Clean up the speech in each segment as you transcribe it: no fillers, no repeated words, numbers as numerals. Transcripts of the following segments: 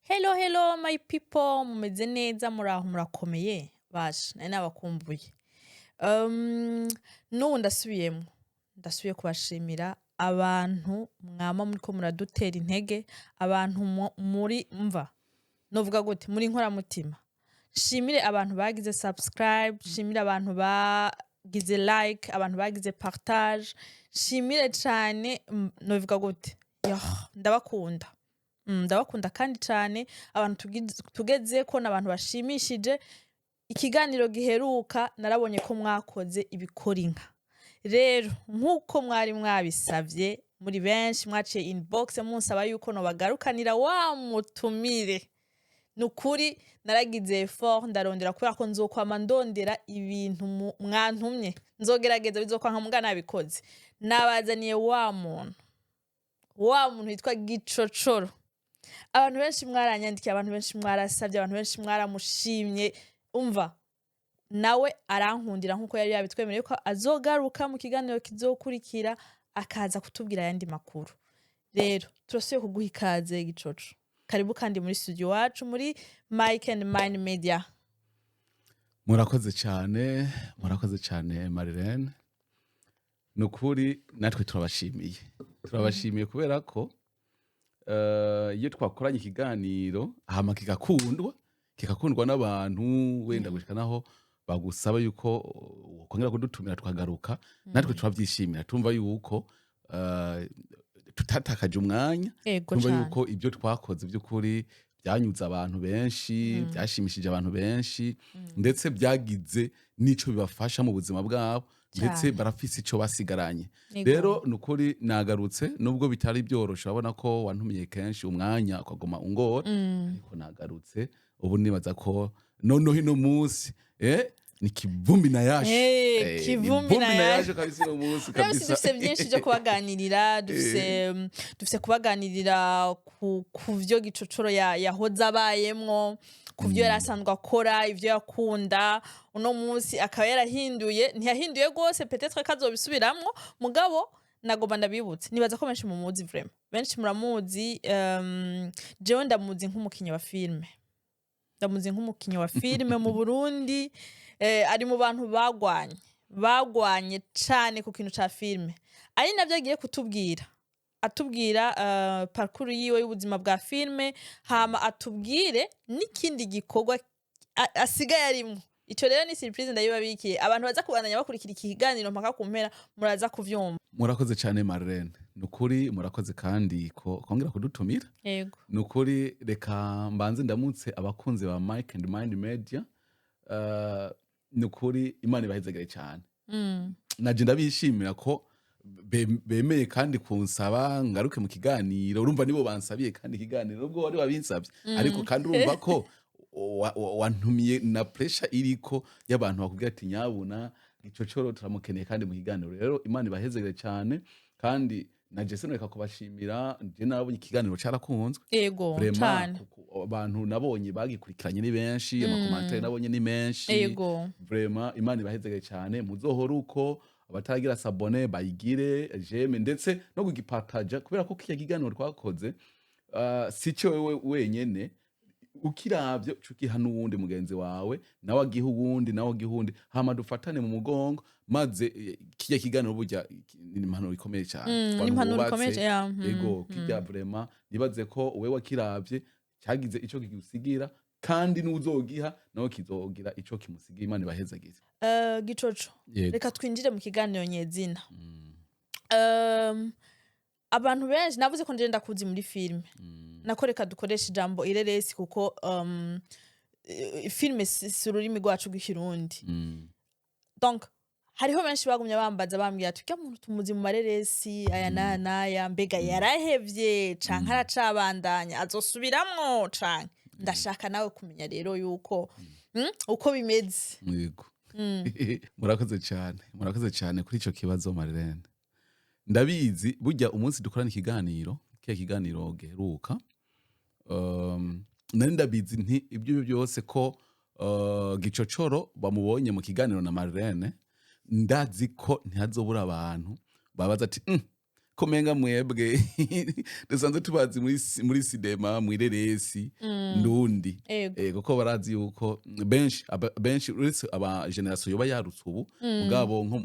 Hello, hello my people, mumeze neza? Muraho, murakomeye? Basha, nari nabakumbuye. N'ubu ndasubiyemo, ndasubiye kubashimira abantu mwama muriko muradutera intege, abantu muri mva novuga gute, muri nkoramutima. Shimire abantu bagize subscribe, shimire abantu bagize like, abantu bagize partage, shimire cane. Novuga gute? Yoh, ndabakunda. Ndabakunda kandi cane. Abantu tugeze ko n'abantu bashimishije. Ikiganiro giheruka narabonye ko mwakoze ibikora inka. Rero nk'uko mwari mwabisavye, muri benshi mwaciye inbox munsaba yuko nobagarukanira wa mutumire. Nukuri naragize effort, ndarondera, kubera ko nzokwama ndondera ibintu mwantumye, nzogerageza, bizokwanka muga nabikoze. Nabazaniye wa muntu, wa muntu yitwa Gicocoro. Abantu benshi mwaranyandikiye, abantu benshi mwarasabye, abantu benshi mwaramushimye. Umva, nawe arankundira nk'uko yari yabitwemereye ko azogaruka mu kiganiro kizokurikira, akaza kutubwira ayandi makuru. Rero turasubiye kuguha ikaze, Gicoco. Karibu kandi muri studio wacu, muri Mike and Mine Media. Murakoze cyane, murakoze cyane, Marilene. Ni ukuri natwe turabashimiye, turabashimiye kubera ko iyo twakoranye ikiganiro hama kigakundwa, kigakundwa n'abantu, wenda gushika naho bagusaba yuko ukongera kudutumira tukagaruka, natwe turabyishimira. Tumva yuko tutatakaje umwanya. Tumva yuko ibyo twakoze by'ukuri byanyuze abantu benshi, byashimishije abantu benshi, ndetse byagize n'ico bibafasha mu buzima bwabo, ndetse barafise ico basigaranye. Rero ni ukuri nagarutse, nubwo bitari byoroshe. Urabona ko wantumiye kenshi, umwanya ukaguma ungora, ariko nagarutse ubu. Nibaza ko noneho ino munsi ni kivumbi na yasho. Eh, ni kivumbi na yasho. Yasho kabisa uno munsi. Uno munsi Kabisa. dufise byinshi byo kubaganirira. Dufise kubaganirira ku vyo Gicocoro yahoze abayemwo, ku vyo yari asanzwe akora, ivyo yakunda. Uno munsi akaba yarahinduye, ntiyahinduye rwose, peut-être ko azobisubiramwo. Mugabo nagomba ndabibutse, nibaza ko benshi mumuzi, vraiment benshi muramuzi. Jewe ndamuzi nk'umukinyi wa filme, ndamuzi nk'umukinyi wa filime mu Burundi. Ari mu bantu bagwanye cane ku kintu ca filme, ari navyo agiye kutubwira, atubwira parcours yiwe y'ubuzima bwa filme, hama atubwire n'ikindi gikorwa asigaye arimwo. Ico rero ni surprise, ndayibabikiye. Abantu baza kubandanya bakurikira iki kiganiro mpaka ku mpera, muraza kuvyumva. Murakoze cyane, Marlene, ni ukuri murakoze kandi ko kongera kudutumira. Ni ukuri reka mbanze ndamutse abakunzi ba Mike and Mind Media. Ni ukuri Imana ibahezagire cyane. Naje ndabishimira ko bemeye kandi kunsaba ngaruke mu kiganiro. Urumva nibo bansabiye kandi ikiganiro, nubwo wari wabinsabye, ariko kandi urumva ko wantumiye na pressure iriko y'abantu bakubwira ati: "Nyabuna Gicocoro turamukeneye kandi mu kiganiro." Rero Imana ibahezagire cyane. Kandi na Jese reka kubashimira, je nabonye ikiganiro carakunzwe. Vraiment, kuko abantu nabonye bagikurikiranye ni benshi, ama commentaires nabonye ni menshi. Vraiment Imana ibahezagire cyane. Muzohore uko abataragira s'abonner bayigire, j'aime, ndetse no kugipartaja, kubera ko kiya kiganiro twakoze si cyo wewe wenyene ukiravye, uca ugiha n'uwundi mugenzi wawe, nawe agiha uwundi, nawe agiha uwundi, hama dufatane mu mugongo. Maze kirya kiganiro burya ni impanuro ikomeye cyane ku Ni bantu impanuro bubatse. ikomeye, yeah. Ego, kirya vraiment nibaze ko wewe wakiravye cyagize ico kigusigira, kandi n'uzogiha nawe kizogira ico kimusigira. Imana ibahezagire. Gicoco, Yego. reka twinjire mu kiganiro nyezina. Abantu benshi, navuze ko nje ndakuzi muri filime, nako reka dukoreshe ijambo ireresi, kuko filime si ururimi rwacu rw'Ikirundi. Donc hariho benshi bagumye bambaza, bambwira ati: "Urya muntu tumuzi mu mareresi aya n'aya n'aya, mbega yarahevye canke aracabandanya, azosubiramwo canke?" Ndashaka nawe kumenya rero yuko uko bimeze. Yego, murakoze cyane, murakoze cyane kuri ico kibazo, Marlene. Ndabizi burya umunsi dukorana ikiganiro, kiya kiganiro giheruka, nari ndabizi nti ibyo byose ko Gicocoro bamubonye mu kiganiro na Marlene, ndazi ko ntihazobura abantu babaza ati: Ko menga mwebwe dusanzwe tubazi muri sinema, mw'ireresi ndundi. Kuko barazi yuko benshi benshi, uretse aba génération yoba yarutse ubu, mugabo nko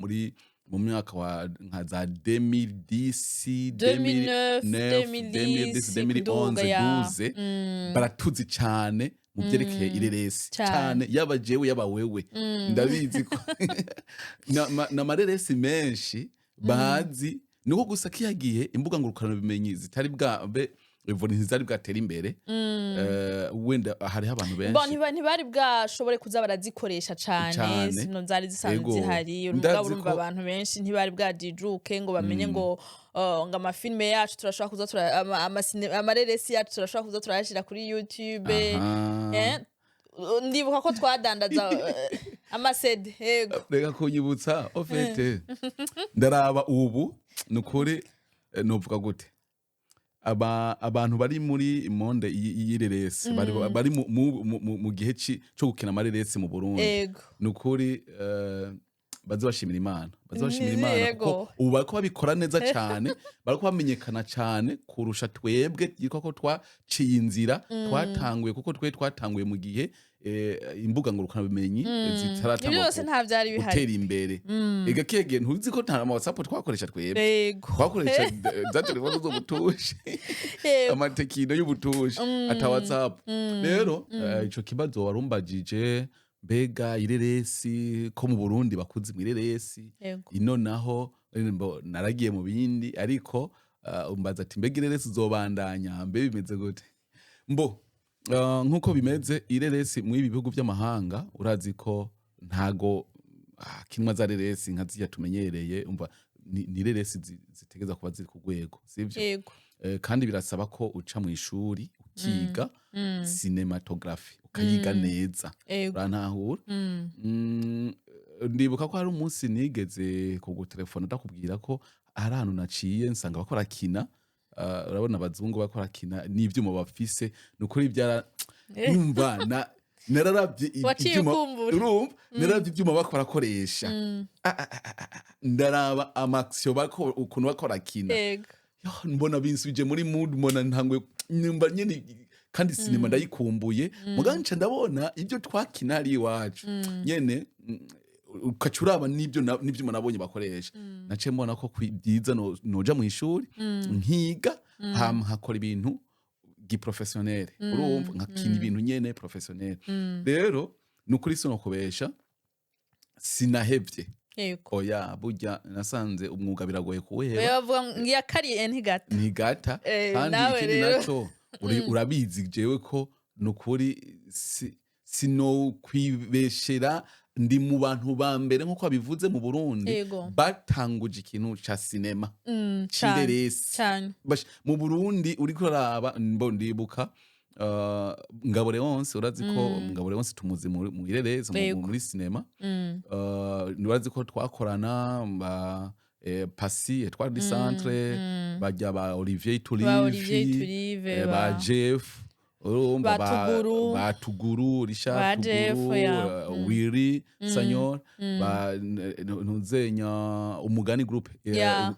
mu myaka wa nka za 2010, 2009, 2010, 2010, 2011, kuduga ya 12, baratuzi cane mu vyerekeye ireresi. Cane. Cane, yaba jewe, yaba wewe, ndabizi ko n'amareresi menshi bazi. Niko gusa kiyagiye imbuga ngurukanabumenyi zitari bwabe évolué, ntizari bwatera imbere. Wenda hariho abantu Bon, benshi ntibari bwashobore kuza barazikoresha cane. Cane. Sino zari zisanzwe zihari. Ndazi Mugabo urumva, abantu benshi ntibari bwajijuke ngo bamenye ngo amafilme yacu turashobora kuza amareresi yacu turashobora kuza turayashira kuri YouTube. Ndibuka ko twadandaza ama CD, yego. Reka kunyibutsa. Au fait, ndaraba ubu, ni ukuri, novuga gute, abantu bari muri monde y'ireresi, bari mu gihe co gukina amareresi mu Burundi, ni ukuri, baze bashimira Imana, baze bashimira Imana, kuko ubu bariko babikora neza cane, bariko bamenyekana cane kurusha twebwe yitwa ko twaciye inzira, twatanguye, kuko twe twatanguye mu gihe imbuga ngurukanabumenyi Ibyo zitaratangura byose nta vyari bihari. gutera imbere. Ega kege ntuzi ko nta ma WhatsApp twakoresha twebwe? Twakoresha za telefone z'ubutushe, amatekino y'ubutushe, ata WhatsApp. Rero ico kibazo warumbajije, mbega ireresi ko mu Burundi bakuzi mw'ireresi, ino naho naragiye mu bindi, ariko umbaza ati: "Mbega ireresi uzobandanya, mbe bimeze gute?" Mbo nkuko bimeze, ireresi muri ibi bihugu by'amahanga, urazi ko ntago kinwa za reresi nka zirya tumenyereye. Umva, ni ireresi zitegeza kuba ziri ku rwego, sivyo? Yego. Kandi birasaba ko uca mu ishuri ukiga cinématographie, ukayiga neza. Urantahura? Ndibuka ko hari umunsi nigeze kugutelefona, ndakubwira ko hari ahantu naciye nsanga bariko barakina. Urabona abazungu bariko barakina n'ivyuma bafise, ni ukuri byara numva nararavye Waciye ivyuma. ukumbura. Urumva, nararavye ivyuma bariko barakoresha. Ndaraba ama action bariko, ukuntu bariko barakina. Yo, mbona binsubije muri mood, mbona ntangwe numva nyene kandi sinema ndayikumbuye. Muga nca ndabona ibyo twakina hari iwacu nyene, ukaca uraba n'ibyo n'ivyuma nabonye bakoresha, naciye mbona ko byiza noja mu ishuri nkiga, hama nkakora ibintu gi professionnel, urumva, nkakina ibintu nyene professionnel. Rero ni ukuri sinokubesha, sinahevye. Oya, burya nasanze umwuga biragoye kuwuheba. Oya, bavuga ngo iyakariye ntigata. Ntigata. Kandi Nawe ikindi rero. naco, urabizi jewe ko nukuri sinokwibeshera, ndi mu bantu ba mbere, nk'uko babivuze, mu Burundi batanguje ikintu ca sinema Cane. c'ireresi. Cane. Mu Burundi uriko uraraba, mbo ndibuka Ngabo Leonce, urazi ko Ngabo Leonce tumuzi mu ireresi, muri sinema. Urazi ko twakorana ba Pasi Etoile du Centre, bajya ba Olivier Ba Olivier Iturivi, Iturive, ba Jeff, urumva, ba Tuguru. Ba Tuguru Richard, Ba Jeff, Tuguru, ya. Willy Sanyor, ba Ntuzenya Umugani Group,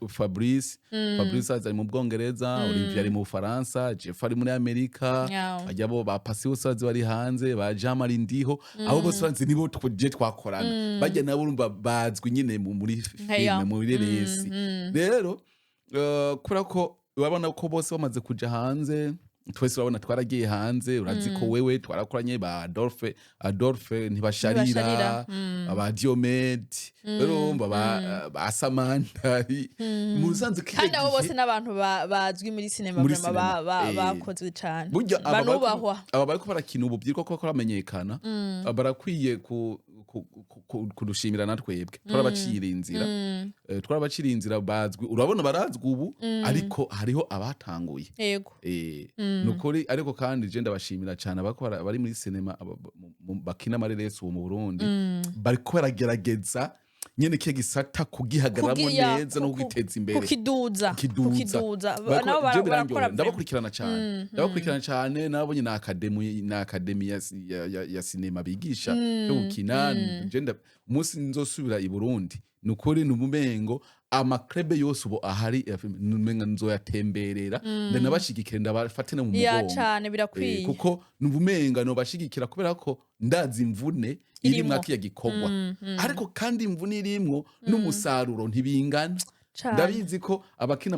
Fabrice. Fabrice ari mu Bwongereza, Olivier ari mu Bufaransa, Jeff ari muri Amerika. Bajya bo ba Pasi bose bazi bari hanze, ba Jean Marie Ndiho, abo bose bazi nibo tuje twakorana. Bajya nabo urumva bazwi nyine muri filime, muri reresi. Rero kubera ko urabona ko bose bamaze kuja hanze, twese urabona twaragiye hanze, urazi ko wewe twarakoranye, ba Adolphe, Adolphe Ntibasharira, Ntibasharira, aba Diomed, urumva, ba Samantari mu rusanzwe kiriya Kandi abo gihe. bose n'abantu bazwi muri sinema, Muri vraiment, sinema, bakozwe cane, Burya aba banubahwa. Aba bariko barakina ubu byitwa ko baramenyekana, barakwiye kudushimira na twebwe twarabaciriye inzira. Twarabaciriye inzira, bazwi, urabona barazwi ubu, ariko hariho abatanguye. Nukuri, ariko kandi je ndabashimira cyane abako bari muri sinema, bakina amareresi ubu mu Burundi, bariko baragerageza nyene kiya gisata kugihagararamo neza no kugiteza imbere. Kukiduza. Kukiduza. Kukiduza. Bariko- Nabo je barakora birandyohera. vraiment. Ndabakurikirana cyane, ndabakurikirana cyane. Nabonye na academy, na academy ya sinema bigisha yo gukina. Je umunsi nzosubira i Burundi Ni ukuri, ni umumengo ama clubs yose ubu ahari ya filime, numenga nzoyatemberera, ndanabashigikire, ndabafate no mu mugongo. Cane, birakwiye. Kuko numva umenga nobashigikira, kubera ko ndazi imvune iri Irimwo. mwa kiya gikorwa, ariko kandi imvune irimwo n'umusaruro ntibingana. Ndabizi ko abakina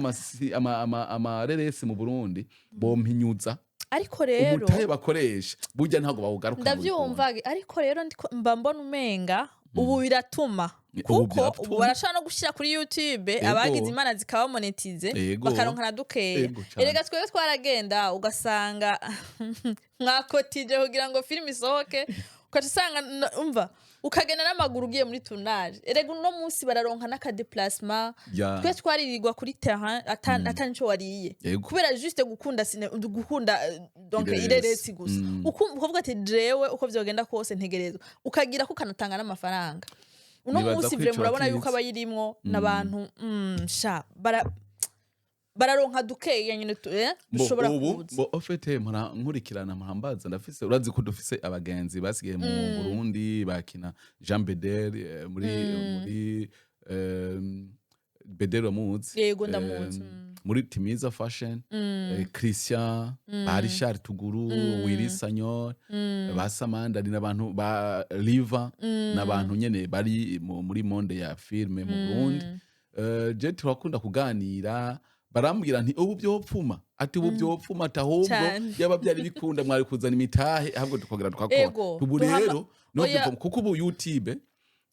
amareresi mu Burundi bompinyuza. Ariko rero Umutahe bakoresha burya ntabwo bawugaruka. Ndavyumva, ariko rero mba mbona umenga ubu biratuma Ubu kuko biratuma. ubu barashobora no gushyira kuri YouTube, abagize imana zikaba monétisées, bakaronka na dukeya. Ego cane. Erega twebwe twaragenda ugasanga mwakotije kugira ngo filime isohoke, ugaca usanga umva ukagenda n'amaguru ugiye muri tournage. Erega uno munsi bararonka n'aka déplacement. Twe twaririrwa kuri terrain ata nico wariye, kubera juste gukunda ciné, gukunda donc Ireresi. Ireresi gusa. Ukavuga ati: "Jewe uko vyogenda kose ntegerezwa", ukagira ko ukanatanga n'amafaranga. Uno Nibaza munsi ko vraiment ico urabona yuko bakizi. abayirimwo n'abantu sha bararonka dukeya nyene dushobora Ubu kuza. Bo au fait mpora nkurikirana, mpambaza, ndafise, urazi ko dufise abagenzi basigaye mu Burundi bakina, Jean Bedel muri Bedel uramuzi? Yego, ndamuzi. Muri Timiza Fashion, Christian, ba Richard Tuguru, Willy Sagnol, ba Samanda, ni n'abantu ba Liva, n'abantu nyene bari muri monde ya filme mu Burundi. Je turakunda kuganira, barambwira nti ubu byopfuma, ati ubu byopfuma, ati ahubwo yaba byari bikunda mwari kuzana imitahe, ahubwo tukongera tukakora. Ubu rero no kuko ubu YouTube,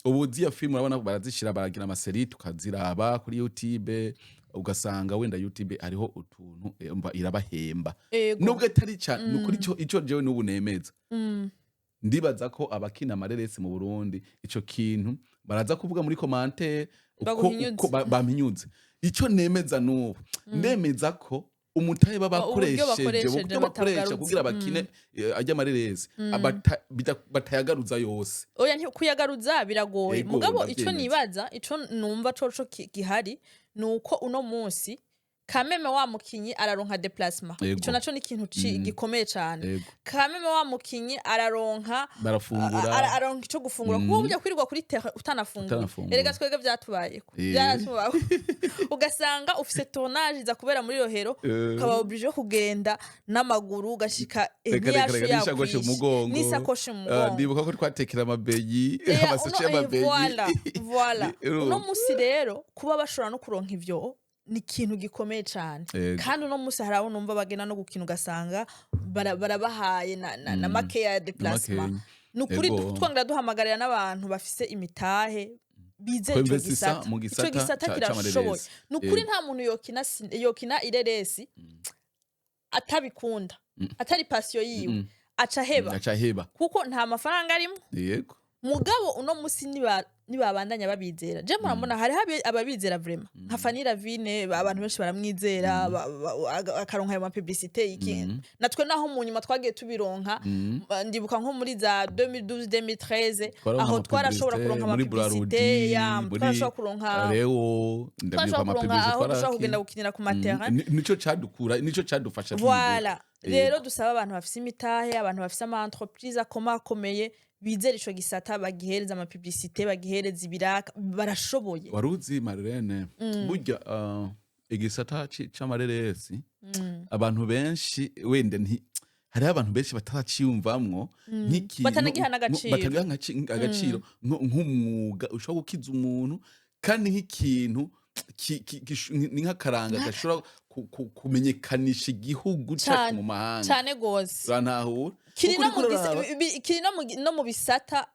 ubu ziya filime urabona barazishira, baragira ama séries, tukaziraba kuri YouTube, ugasanga wenda YouTube hariho utuntu, umva irabahemba, nubwo atari cyane. Ni ukuri ico jewe n'ubu nemeza, ndibaza ko abakina amareresi mu Burundi ico kintu baraza kuvuga muri commentaire uko Baguhinyuze. Uko bampinyuze. Ico nemeza n'ubu, ndemeza ko umutahe baba Uburyo bakoresheje, bakoresheje uburyo bakoresha batagaruza. kugira bakine ajya amareresi, batayagaruza yose. Oya, kuyagaruza biragoye. Ego, Mugabo ico ndavyemeza. nibaza, ico numva coco gihari ni uko uno munsi kameme wa mukinyi araronka déplacement. Ico naco ni ikintu gikomeye cane. Kameme wa mukinyi araronka Barafungura. Araronka ico gufungura, kuko burya kwirirwa kuri terrain utanafungura. Utanafungura. Erega twebwe vyatubayeko, byaratubaho, ugasanga ufise tournage iza kubera muri Rohero, ukaba obligé kugenda n'amaguru ugashika, Reka reka ntiyashu reka, n'isakoshi mu yakwishe. mugongo. N'isakoshi mu Ah, mugongo. Ndibuka ko twatekera amabeyi, amasashe y'amabeyi. Voilà. Urumva. Uno musi rero kuba bashobora no kuronka ivyo ni ikintu gikomeye cane. Kandi uno musi hari abo numva bagenda no gukina, ugasanga barabahaye na makeya ya déplacement. Makeya. Ni ukuri, twongera duhamagarira n'abantu bafise imitahe bizeye ico Kwinvestisa gisata. mu Ico gisata gisata kirashoboye. c'amareresi. Ni ukuri, nta muntu yokina ireresi atabikunda, atari passion yiwe, aca aheba, Aca aheba. kuko nta mafaranga arimo. Mugabo uno musi nibabandanya babizera, je murabona hariho ababizera vraiment, nka Fanny Lavine, abantu benshi baramwizera, akaronka ayo ma publicité iki. Natwe naho mu nyuma twagiye tubironka. Ndibuka nko muri za 2012, 2013, Twaronka aho twarashobora ama publicité kuronka muri ama publicité. Brarudi, Ya, muri twarashobora kuronka Leo, ndabyibuka twarashobora kuronka ama publicité aho dushobora kugenda gukinira ku ma terrain. Nico cadukura, nico cadufasha byibura. Voilà. Rero dusaba abantu bafise imitahe, abantu bafise ama entreprise akomakomeye, bizera ico gisata, bagihereza ama publicité, bagihereza ibiraka, barashoboye. Waruzi Marlene, burya igisata c'amareresi, abantu benshi wenda nti hariho abantu benshi bataraciyumvamwo nk'ikintu Batanagiha n'agaciro. Batanagiha agaciro nk'umwuga ushobora gukiza umuntu, kandi nk'ikintu ni nk'akaranga gashobora kumenyekanisha igihugu cacu mu mahanga. Cane gose. Urantahura? Kiri Kuko no mu uriko uraraba kiri no mu bisata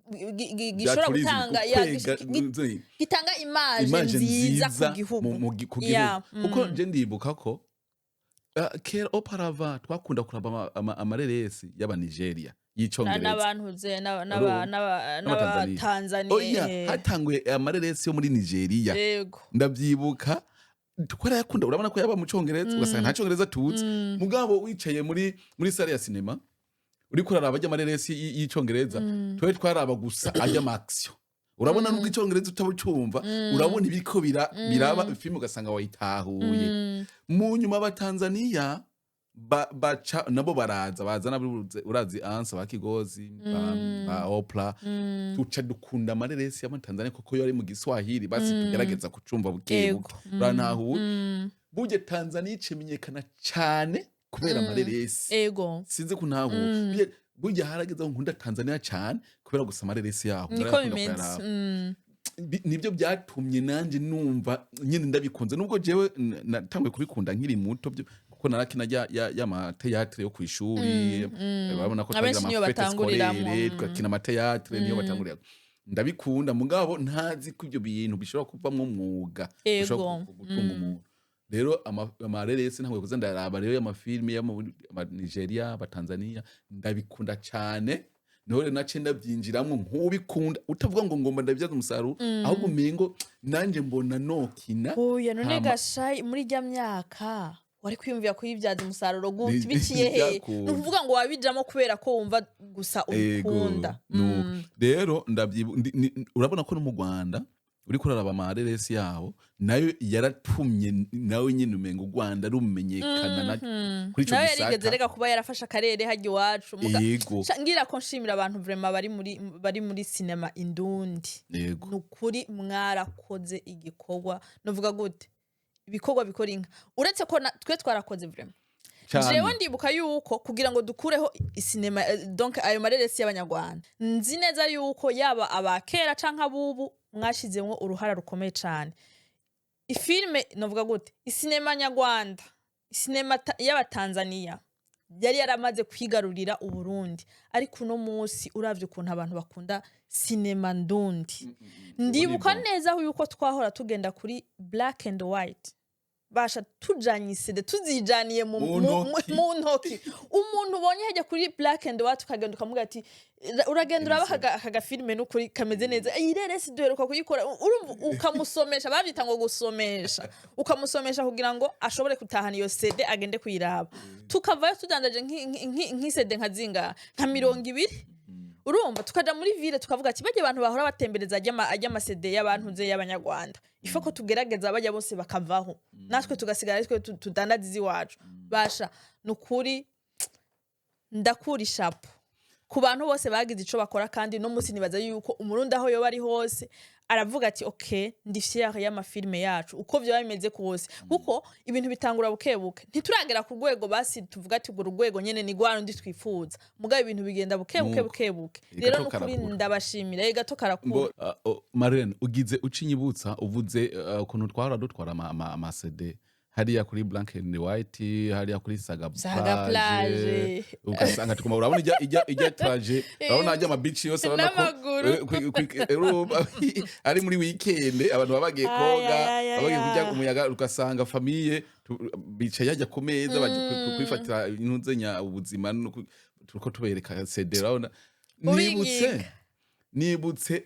bya gishobora tourism, gutanga ya, gukwega, gitanga image image nziza nziza ku gihugu. Ku gihugu, kuko je ndibuka ko kera auparavant twakunda kuraba amareresi y'Abanigeria y'icongereza. N'abantu ze Urumva? N'Abatanzania. n'Abatanzania. Oya, hatanguye amareresi yo muri Nigeria. Ndavyibuka twarayakunda, urabona ko yaba mu congereza, ugasanga nta congereza tuzi, mugabo wicaye muri salle ya cinéma uriko uraraba ajya amareresi y'icongereza, twe twaraba gusa ajya ama action, urabona nubwo icongereza utaba ucumva, urabona ibiriko biraba filime, ugasanga wayitahuye. Mu nyuma Abatanzaniya Baca nabo baraza, bazana urazi ansa ba Kigozi, ba Oprah. Tuca dukunda amareresi yo muri Tanzania kuko yo ari mu Giswahili, basi tugerageza kucumva buke buke. Urantahura? Burya Tanzania icemenyekana cane kubera amareresi. Sinzi kuntahura. Burya harageze aho nkunda Tanzania cane kubera gusa amareresi yaho. Niko Narayakunda bimeze. kuyaraba. Nibyo byatumye nanje numva nyine ndabikunze, nubwo jewe natanguye kubikunda nkiri muto kuko narakina ya mathéâtre yo kwishuri. Urabona ko Abenshi twagira niyo amafêtes batanguriramwo. scolaires, tugakina amathéâtre, niyo batangurira. Ndabikunda, mugabo ntazi ko ibyo bintu bishobora kuvamwo umwuga bishobora gutunga umuntu. Rero amareresi ntabwo kuza ndaraba rero y'amafilimi yo mu Nigeria, abatanzania, ndabikunda cane. Niho rero nace ndabyinjiramwo nk'ubikunda, utavuga ngo ngomba ndabibyaza umusaruro, ahubwo umengo nanje mbona nokina. Oya, none Hama gashayi, muri rya myaka wari kwiyumvira kuyibyaza umusaruro gute? Biciye he? Ntibyakunda. Ni ukuvuga ngo wabijamo kubera ko wumva gusa ubikunda. Nuko rero urabona ko no mu Rwanda uriko uraraba amareresi yabo, nayo yaratumye nawe nyine umenga u Rwanda rumenyekana kuri ico Nawe yarigeze gisata. rega kuba yarafashe akarere hajya iwacu. Ngira ko nshimira abantu vraiment bari muri cinéma indundi. Ni ukuri mwarakoze igikorwa, novuga gute, ibikorwa bikora inka, uretse ko twe twarakoze vraiment. Cane. Jewe ndibuka yuko kugira ngo dukureho isinema, donc ayo mareresi y'abanyarwanda, nzi neza yuko yaba abakera canke abubu mwashizemwo uruhara rukomeye cane. Ifilme, novuga gute, isinema nyarwanda, isinema y'abatanzaniya yari yaramaze kwigarurira Uburundi, ariko uno munsi uravye ukuntu abantu bakunda sinema ndundi. Ndibuka Ubu ni neza yuko twahora tugenda kuri Black and White, basha tujanye iCD, tuzijaniye Mu ntoki. Mu ntoki. Umuntu ubonye hajya kuri Black and White, ukagenda ukamubwira ati: "Uragenda uraba aka gafilme, n'ukuri kameze neza, iyi reresi duheruka kuyikora." Urumva ukamusomesha, bavyita ngo gusomesha, ukamusomesha kugira ngo ashobore gutahana iyo CD agende kuyiraba. Tukavayo tudandaje nk'iCD nka zingahe, nka 20. Urumva tukaja muri ville, tukavuga ati: "Bajya abantu bahora batembereza ajya amaCD y'abantu ze y'abanyarwanda, ifo ko tugerageza bajya bose bakavaho, natwe tugasigara ari twe tudandaza iziwacu." Basha nukuri ndakura ishapo ku bantu bose bagize ico bakora, kandi no munsi nibaza yuko Umurundi aho yoba ari hose aravuga ati: "Ok, ndi fier y'amafilme yacu," uko vyoba bimeze kose, kuko ibintu bitangura buke buke. Ntituragera ku rwego basi tuvuga ati urwo rwego nyene ni rwa rundi twifuza, mugabo ibintu bigenda buke buke. Nuko. Buke buke. Gato Rero nukuri karakura. ndabashimira. Gato karakura. Mbo, Marlene, ugize ucinyibutsa, uvuze ukuntu twahora dutwara ama CD hariya kuri Black and White, hariya kuri Saga Saga Plage. Plage. Ugasanga tuguma, urabona ijya trajet, urabona ajya amabici yose, urabona ko N'amaguru. Urumva, ari muri weekend abantu baba bagiye Ay, koga, ay, ay, baba bagiye kurya ay. umuyaga, ugasanga famille bicaye hajya ku meza, baje kwifatira intuzenya ubuzima no turiko tubereka CD. Urabona nibutse Ubinginga. Nibutse,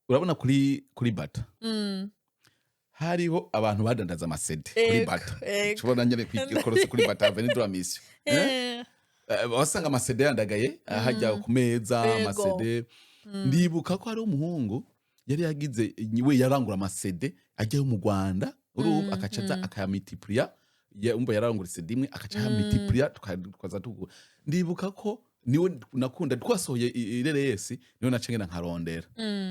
urabona kuri Bata hariho abantu badandaza amaCD kuri Bata. Ushobora nyene kwikorose kuri Bata, Avenue de la Mission, eh? Wasanga amaCD yandagaye hajya ku meza. AmaCD, ndibuka ko hari umuhungu yari yagize, we yarangura amaCD ajyayo mu Rwanda, urumva, akaca aza akayamultiplier. Umva, yarangura CD imwe akaca ayamultiplier, tukaza tugura. Ndibuka ko niwe nakunda, twasohoye ireresi, niwe naca ngenda nkarondera,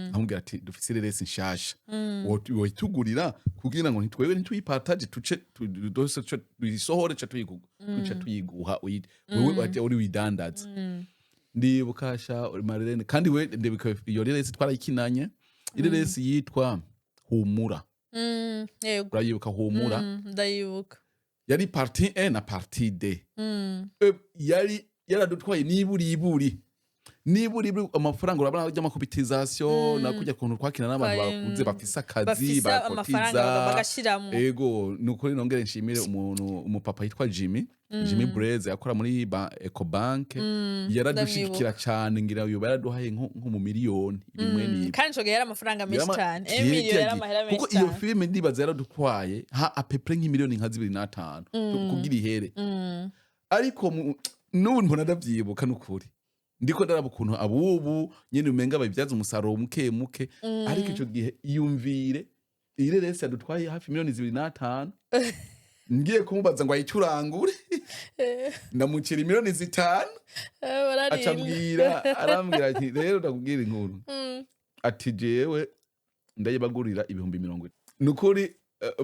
nkamubwira ati: "Dufise ireresi nshasha, woyitugurira kugira ngo ntitwewe ntituyipartage, tuce dose tuyisohore, ce tuce tuyiguha, wewe uri widandaza." Ndibuka sha Marlene, kandi we ndibuka iyo reresi twarayikinanye, ireresi yitwa Humura. Yego. Urayibuka Humura? Ndayibuka. Yari partie 1 na partie 2. Yari yaradutwaye niburiburi niburiburi amafaranga, urabona ry'amacotisation na kujya kuntu twakina n'abantu bakuze bafise akazi, Bafise amafaranga bakotiza. Bagashiramwo. Ego, nukuri nongere nshimire umuntu, umupapa yitwa Jimmy Breze, yakora muri Ecobank, yaradushigikira cane. Ngira yoba yaraduhaye nko mu miliyoni ibimwe n'ibi. Kandi ico gihe yari amafaranga menshi cane. Emilio yari amahera menshi Kuko iyo cane. filime ndibaza yaradutwaye ha à peu près nk'imiliyoni nka 2.5 kugira ihere. Ariko n'ubu mbona ndavyibuka, nukuri ndiko ndaraba ukuntu abubu nyene umenga babibyaza umusaruro muke muke, ariko ico gihe iyumvire ireresi yadutwaye hafi miliyoni 2.5. Ngiye kumubaza ngo ayicurangure, ndamucira miliyoni 5. Bararinda. Aca ambwira, arambwira ati: "Rero ndakubwira inkuru," ati: "Jewe ndayibagurira 30,000." Ni ukuri,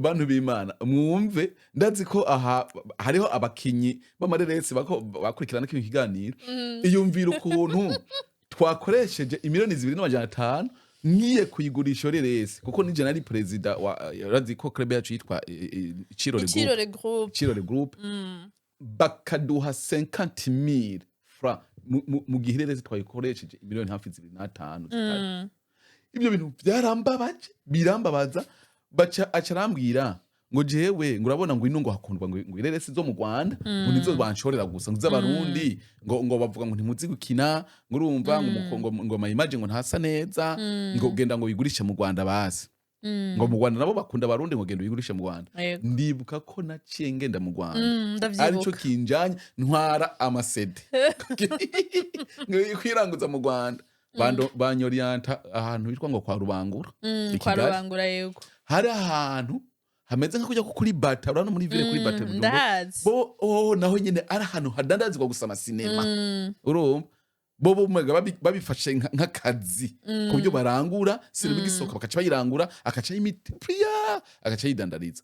bantu b'Imana, mwumve, ndazi ko aha hariho abakinyi b'amareresi bako bakurikirana kino kiganiro. Iyumvira ukuntu twakoresheje imiliyoni 2,500, ngiye kuyigurisha iyo reresi, kuko nije nari perezida wa, urazi ko club yacu yitwa Cirore Group. Icirore Group. Cirore Group. Bakaduha 50,000 francs mu gihe reresi twayikoresheje imiliyoni hafi 2.5, 3. Ibyo bintu byarambabaje, birambabaza. Baca aca arambwira ngo jewe ngo urabona ngo ino ngo hakundwa ngo ireresi zo mu Rwanda, ngo nizo banshorera gusa, ngo z'Abarundi ngo bavuga ngo ntimuzi gukina, ngo urumva ngo ngo ama image ngo ntasa neza, ngo genda ngo bigurishe mu Rwanda basi, ngo mu Rwanda nabo bakunda Abarundi, ngo genda uyigurishe mu Rwanda. Ndibuka ko naciye ngenda mu Rwanda, Ndavyibuka. Arico kinjanye, ntwara ama CD kwiranguza mu Rwanda. Banyoriyanta ahantu hitwa ngo kwa Rubangura i Kwa Kigali. Rubangura, yego. Hari ahantu hameze nka kujya kuri Bata, urabona muri ville kuri Bata i Bujumbura. Ndahazi. Bo oh, naho nyene ari ahantu hadandazwa gusa amasinema. Urumva bo umenga babifashe nk'akazi, ku buryo barangura sinema igisohoka bakaca bayirangura, akaca yimitipliya, agaca yidandariza.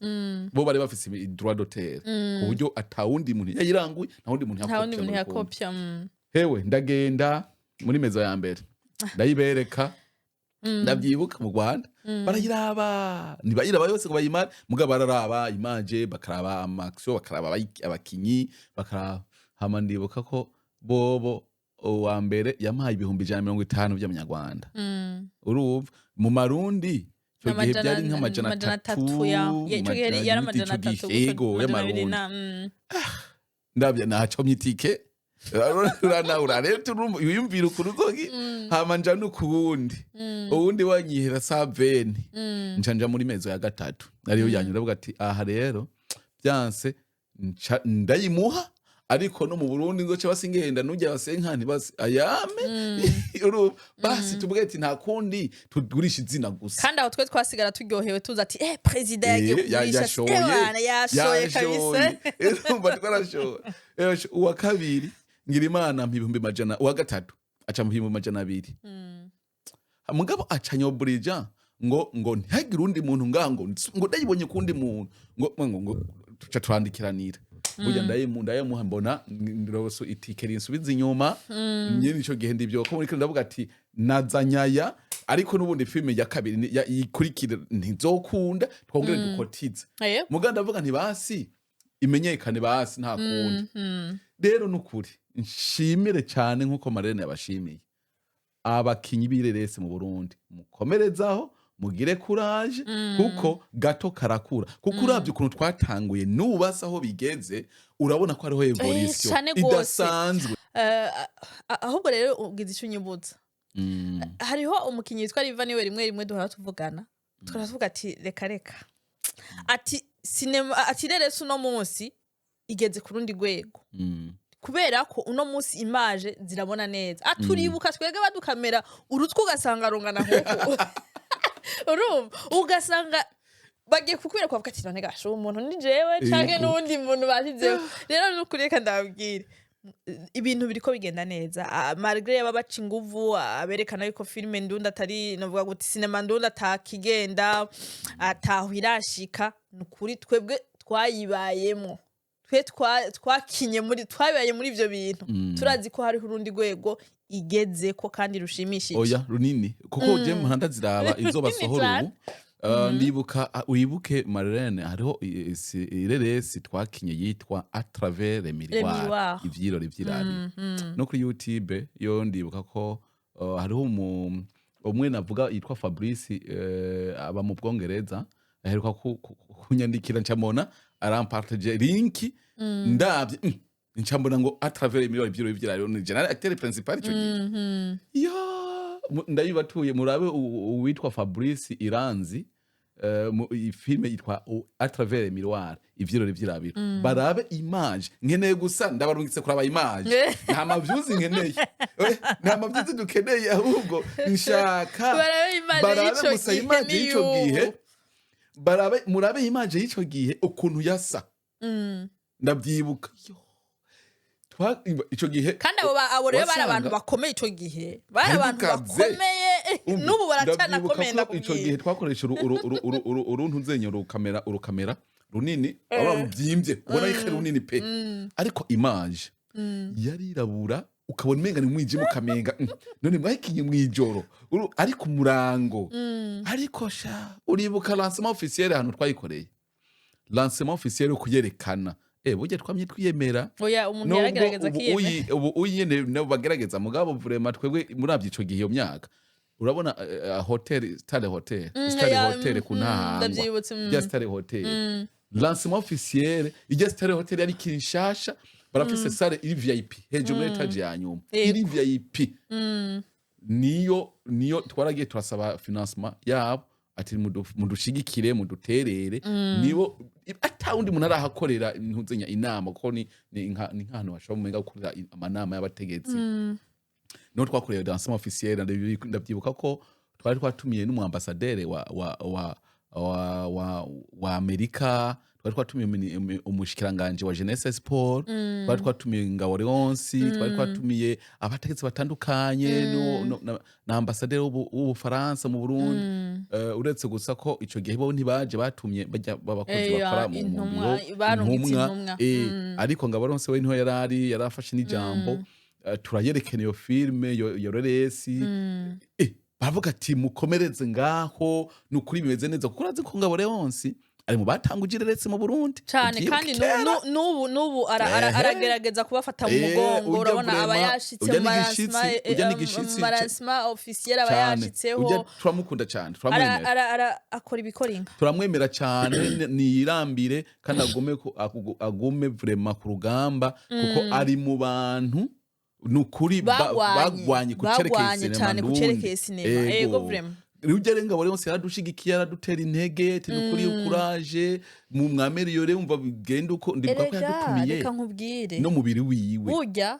Bo bari bafise droit d'auteur, ku buryo atawundi muntu yayiranguye, nta wundi muntu Nta wundi yakopya muntu ngo bikunde. yakopya. Hewe, ndagenda muri maison ya mbere, ndayibereka. Ndabyibuka mu Rwanda barayiraba, ntibayiraba yose ngo bayimare, mugabo bararaba image, bakaraba ama action, bakaraba abakinyi, bakaraba. Hama ndibuka ko bobo uwa mbere yampaye 150,000 by'amanyarwanda. Urumva mu Marundi icyo gihe byari nk'amajana amajana atatu atatu ya ico gihe yari amajana ico gihe, atatu gutyo, yego, 200 y'Amarundi. Na. Ndabya nacomye itike, uranahura rero turumva, wiyumvira ukuntu uzogi. Hama nja no kuwundi, uwundi wanyihera 120. Nca nja muri maison ya gatatu, ariyo yanyu. Ndavuga ati: "Aha rero byanse, nca ndayimuha, ariko no mu Burundi nzoca basingenda nujya basenkani basi ayame." Urumva basi tuvuge ati nta kundi, tugurisha izina gusa. Kandi aho twe twasigara turyohewe, tuzi ati: "Eh, perezida yagiye kugurisha." Yashoye. Ewana, yashoye kabisa. Urumva twarashoye. Uwa kabiri ngira Imana mpa 100,000, uwa gatatu aca mpa 200,000. Mugabo aca nyoburija ngo ntihagire undi muntu ngaha, ngo ndayibonye kundi muntu, ngo tuca turandikiranira. Burya ndayimuha, mbona ndoroso itike rinsubiza inyuma nyene. Ico gihe ndivyo ko muri kino ndavuga ati nazanyaya, ariko n'ubundi filime ya kabiri ikurikira ntizokunda, twongere dukotize. Muga ndavuga nti basi imenyekane, basi nta kundi. Rero nukuri nshimire cyane, nkuko Marene yabashimiye, abakinyi b'ireresi mu Burundi, mukomerezaho, mugire courage, kuko gato karakura, kuko uravye ukuntu twatanguye n'ubu aho bigeze, urabona ko hariho évolution Cane gose. idasanzwe. Ahubwo rero ugize ico unyibutsa. Hariho umukinyi witwa Riva, niwe rimwe rimwe duhora tuvugana, turavuga ati: "Reka reka," ati: "Sinema," ati: "Reresi uno munsi igeze ku rundi rwego," kubera ko uno munsi image zirabona neza. Aturibuka twebwe badukamera urutwe, ugasanga rungana nk'uku, urumva ugasanga bagiye kukwereka, bavuga ati: "None gasho umuntu ni jewe canke n'uwundi muntu bashizeho?" Rero nukuri reka ndababwire, ibintu biriko bigenda neza. Malgré yaba baca inguvu, aberekana yuko filime ndundi atari, novuga guti sinema ndundi atakigenda, ataho irashika, nukuri twebwe twayibayemwo, twe twakinye muri, twabaye muri ivyo bintu, turazi ko hariho urundi rwego igezeko kandi rushimishije. Oya, runini, kuko je muhanda ziraba izo basohora Cane. ubu. Ndibuka, wibuke Marlene, hariho ireresi twakinye yitwa À travers les miroirs, miroirs. Ivyirori vy'iradiyo, no kuri YouTube yo ndibuka ko hariho umwe navuga yitwa Fabrice, aba mu Bwongereza, aheruka kunyandikira, ncamona arampartage link, ndavye, ncambona ngo À travers les miroirs, ivyirori vy'iradiyo, ni général acteur principal ico gihe. Ya, ndayibatuye, murabe uwitwa Fabrice Iranzi, iyi filime yitwa À travers les miroirs, ivyirori vy'irabiro. Barabe image nkeneye gusa, ndabarungitse kuraba image, nta ma views nkeneye. Nta ma views dukeneye, ahubwo nshaka barabe image barabe y'ico gusa gihe image y'ico n'iy'ubu. gihe, barabe, murabe image y'ico gihe ukuntu yasa. Ndabyibuka. Yo. Ico gihe Kandi abo rero bari wasanga abantu bakomeye ico gihe, bari hari abantu dukaze. bakomeye. Umva, n'ubu ndabyibuka baracyanakomeye. ko ico Ndakubwiye. gihe twakoresha uruntu nzenye, urukamera runini, waba rubyimbye, ubona yuko ari runini pe, ariko image yarirabura, ukabona umenga ni umwijima, ukamenga none mwakinye mw'ijoro. Ariko umurango. Ariko sha, uribuka lancement officiel, ahantu twayikoreye lancement officiel yo kuyerekana? Burya twamye twiyemera. Oya, umuntu Nubwo yaragerageza ubu akiyemera. Ubu uyi nyene nabo bagerageza, mugabo vraiment twebwe muravye ico gihe, iyo myaka, urabona hotel Stade, Hotel Stade, hotel ku Ntahangwa. Ndavyibutse. Rya Stade Hotel, lancement officiel, irya Stade Hotel yari Kinshasa, barafise salle iri VIP hejuru muri étage ya nyuma. Iri VIP niyo twaragiye turasaba financement yabo, ati mudushigikire, muduterere. Nibo ata wundi muntu arahakorera ntuzenya inama, kuko ni nk'ahantu bashobora umenga gukorera amanama y'abategetsi. Niho twakoreye lancement officiel. Ndabyibuka ko twari twatumiye n'umu ambassadeur wa Amerika, twari twatumiye umushikiranganje wa jeunesse sport, twari twatumiye Ngabo Leonce, twari twatumiye abategetsi batandukanye na ambassadeur w'Ubufaransa mu Burundi. Uretse gusa ko ico gihe bo ntibaje, batumye bajya b'abakozi bakora mu Intumwa, biro. Barungitse intumwa. Ariko Ngabo Leonce we niho yarari yarafashe n'ijambo. Turayerekana iyo filme, iyo reresi, baravuga ati: "Mukomereze ngaho, ni ukuri bimeze neza", kuko urazi ko Ngabo Leonce ari mu batanguje ireresi mu Burundi. Cane. Uvyibuke Kandi kera. n'ubu aragerageza kubafata mu mugongo. Urya Urabona aba vraiment, yashitse urya mu n'igishitsi, urya n'igishitsi ma lancement officiel aba cane. yashitseho. Urya turamukunda cane, turamwemera. Akora ibikora inka. Turamwemera cane. Niyirambire kandi agume vraiment ku rugamba, kuko ari mu bantu ni ukuri Bagwanye, bagwanye ku cerekeye bagwanye sinema cane ku ndundi. cerekeye sinema. Ego, vraiment. Rujya renga buri wese yaradushigikiye, yaradutera intege, ati: "Nukuri kuraje mu mwameriyore." Wumva bigenda uko, ndibuka ko Erega yadutumiye reka nkubwire, no mubiri wiwe. Burya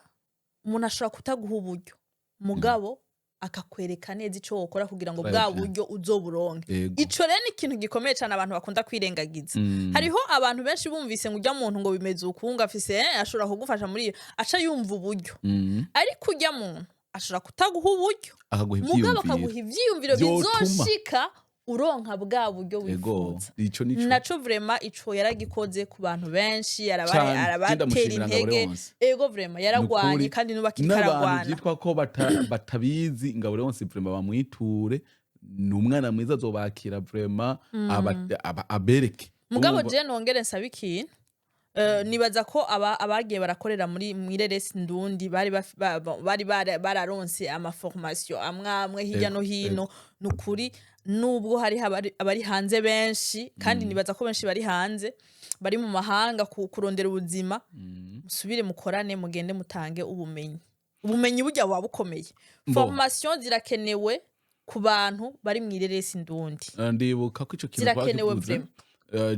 umuntu ashobora kutaguha uburyo, mugabo akakwereka neza ico wokora kugira ngo Très bwa bien. buryo uzoburonke. Ico rero ni ikintu gikomeye cane abantu bakunda kwirengagiza. Hariho abantu benshi bumvise ngo ujya muntu ngo bimeze uku, ngo afise ashobora kugufasha muri iyo, aca yumva uburyo. Ariko ujya muntu ashobora kutaguha uburyo, akaguha mugabo ivyiyumviro akaguha ivyiyumviro vyotuma. bizoshika uronka bwa buryo wifuza. Ico nico. Naco vraiment ico yaragikoze ku bantu benshi, Cane. arabatera Ndamushimira Ngabo intege. Leonce. Ego, vraiment yaragwanye. Nukuri. Kandi n'ubu akiriko N'abantu aragwana. vyitwa ko batabizi Ngabo Leonce, vraiment bamwiture, ni umwana mwiza, azobakira vraiment, abereke. Mugabo Urumva? je nongere nsaba ikintu. Nibaza ko abagiye barakorera muri mw'ireresi ndundi bari bararonse ama formation amwe amwe hirya no hino. Nukuri nubwo hari abari hanze benshi, kandi nibaza ko benshi bari hanze, bari mu mahanga kurondera ubuzima, musubire mukorane, mugende mutange ubumenyi. Ubumenyi burya buba bukomeye. Mbo. Formation zirakenewe ku bantu bari mw'ireresi ndundi. Ndibuka ko ico kintu Zirakenewe twakivuze. vraiment.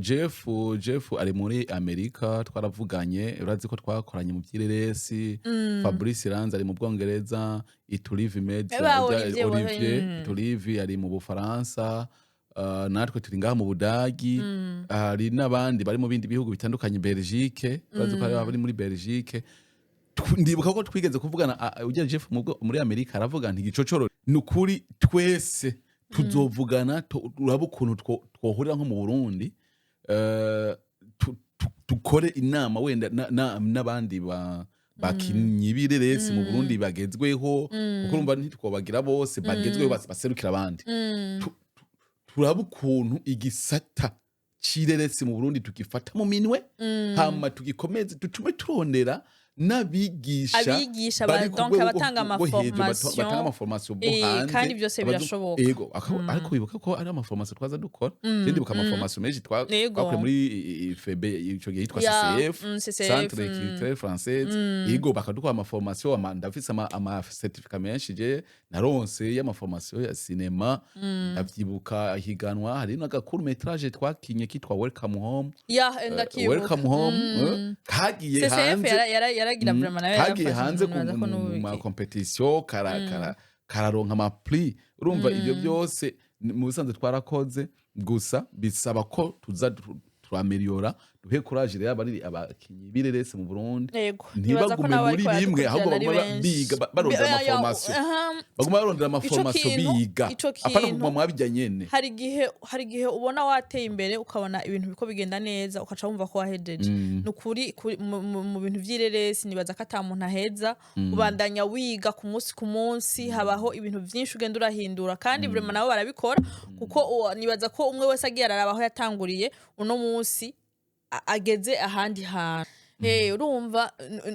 Jeff ari muri Amerika, twaravuganye, urazi ko twakoranye mu by'ireresi. Fabrice Ranze ari mu Bwongereza, Iturivi Media, Ba Olivier, Olivier Iturivi ari mu Bufaransa, natwe turi ngaha mu Budagi, hari n'abandi bari mu bindi bihugu bitandukanye, Belgique, urazi ko hari abari muri Belgique. Ndibuka ko twigeze kuvugana, ujya Jeff muri Amerika aravuga nti: "Gicocoro, ni ukuri twese tuzovugana, turabe ukuntu twohurira nko mu Burundi, dukore inama wenda n'abandi bakinyi b'ireresi mu Burundi bagezweho, kuko urumva ntitwobagira bose bagezweho, baserukira abandi. Turabe ukuntu igisata c'ireresi mu Burundi tugifata mu minwe, hama tugikomeze, dutume turondera n'abigisha Abigisha bari ku donc rwego abatanga rwo hejuru, ama formation. Batanga ama formation bo hanze. Kandi byose birashoboka. Ego, ariko wibuka ko ari ama formation twaza dukora. Je ndibuka ama formation menshi twakoreye muri FB, ico gihe yitwa CCF, CCF, Centre Culturel Française. Ego, bakaduha ama formation, ndafise ama certificat menshi je naronse y'ama formation ya cinéma. Ndavyibuka higanwa, hari n'aga court métrage twakinye kitwa Welcome Home. Ya, ndakibuka. Welcome Home, kagiye CCF hanze. Yaragira vraiment nayo Kagiye yarafashe hanze nibaza ko mu n'ubu ma competition, kararonka ama prix. Urumva ibyo byose mu bisanzwe twarakoze, gusa bisaba ko tuza turameliyora. Duhe courage rero abari abakinyi b'ireresi mu Burundi, Yego, nibaza ko ntibagume nabo muri bariko bimwe, ahubwo baradukurikirana ari baguma benshi. biga, barondera amaformation, baguma barondera amaformation, biga, Ico apana kintu kuguma mwabijya nyene. Hari igihe ubona wateye imbere, ukabona ibintu biko bigenda neza, ukaca wumva ko wahejeje. Ni ukuri mu bintu vy'ireresi nibaza ko ata muntu aheza. Ubandanya wiga ku munsi ku munsi, habaho ibintu vyinshi ugenda urahindura, kandi vraiment nabo barabikora, kuko nibaza ko umwe wese agiye araraba aho yatanguriye, uno munsi ageze ahandi hantu. Urumva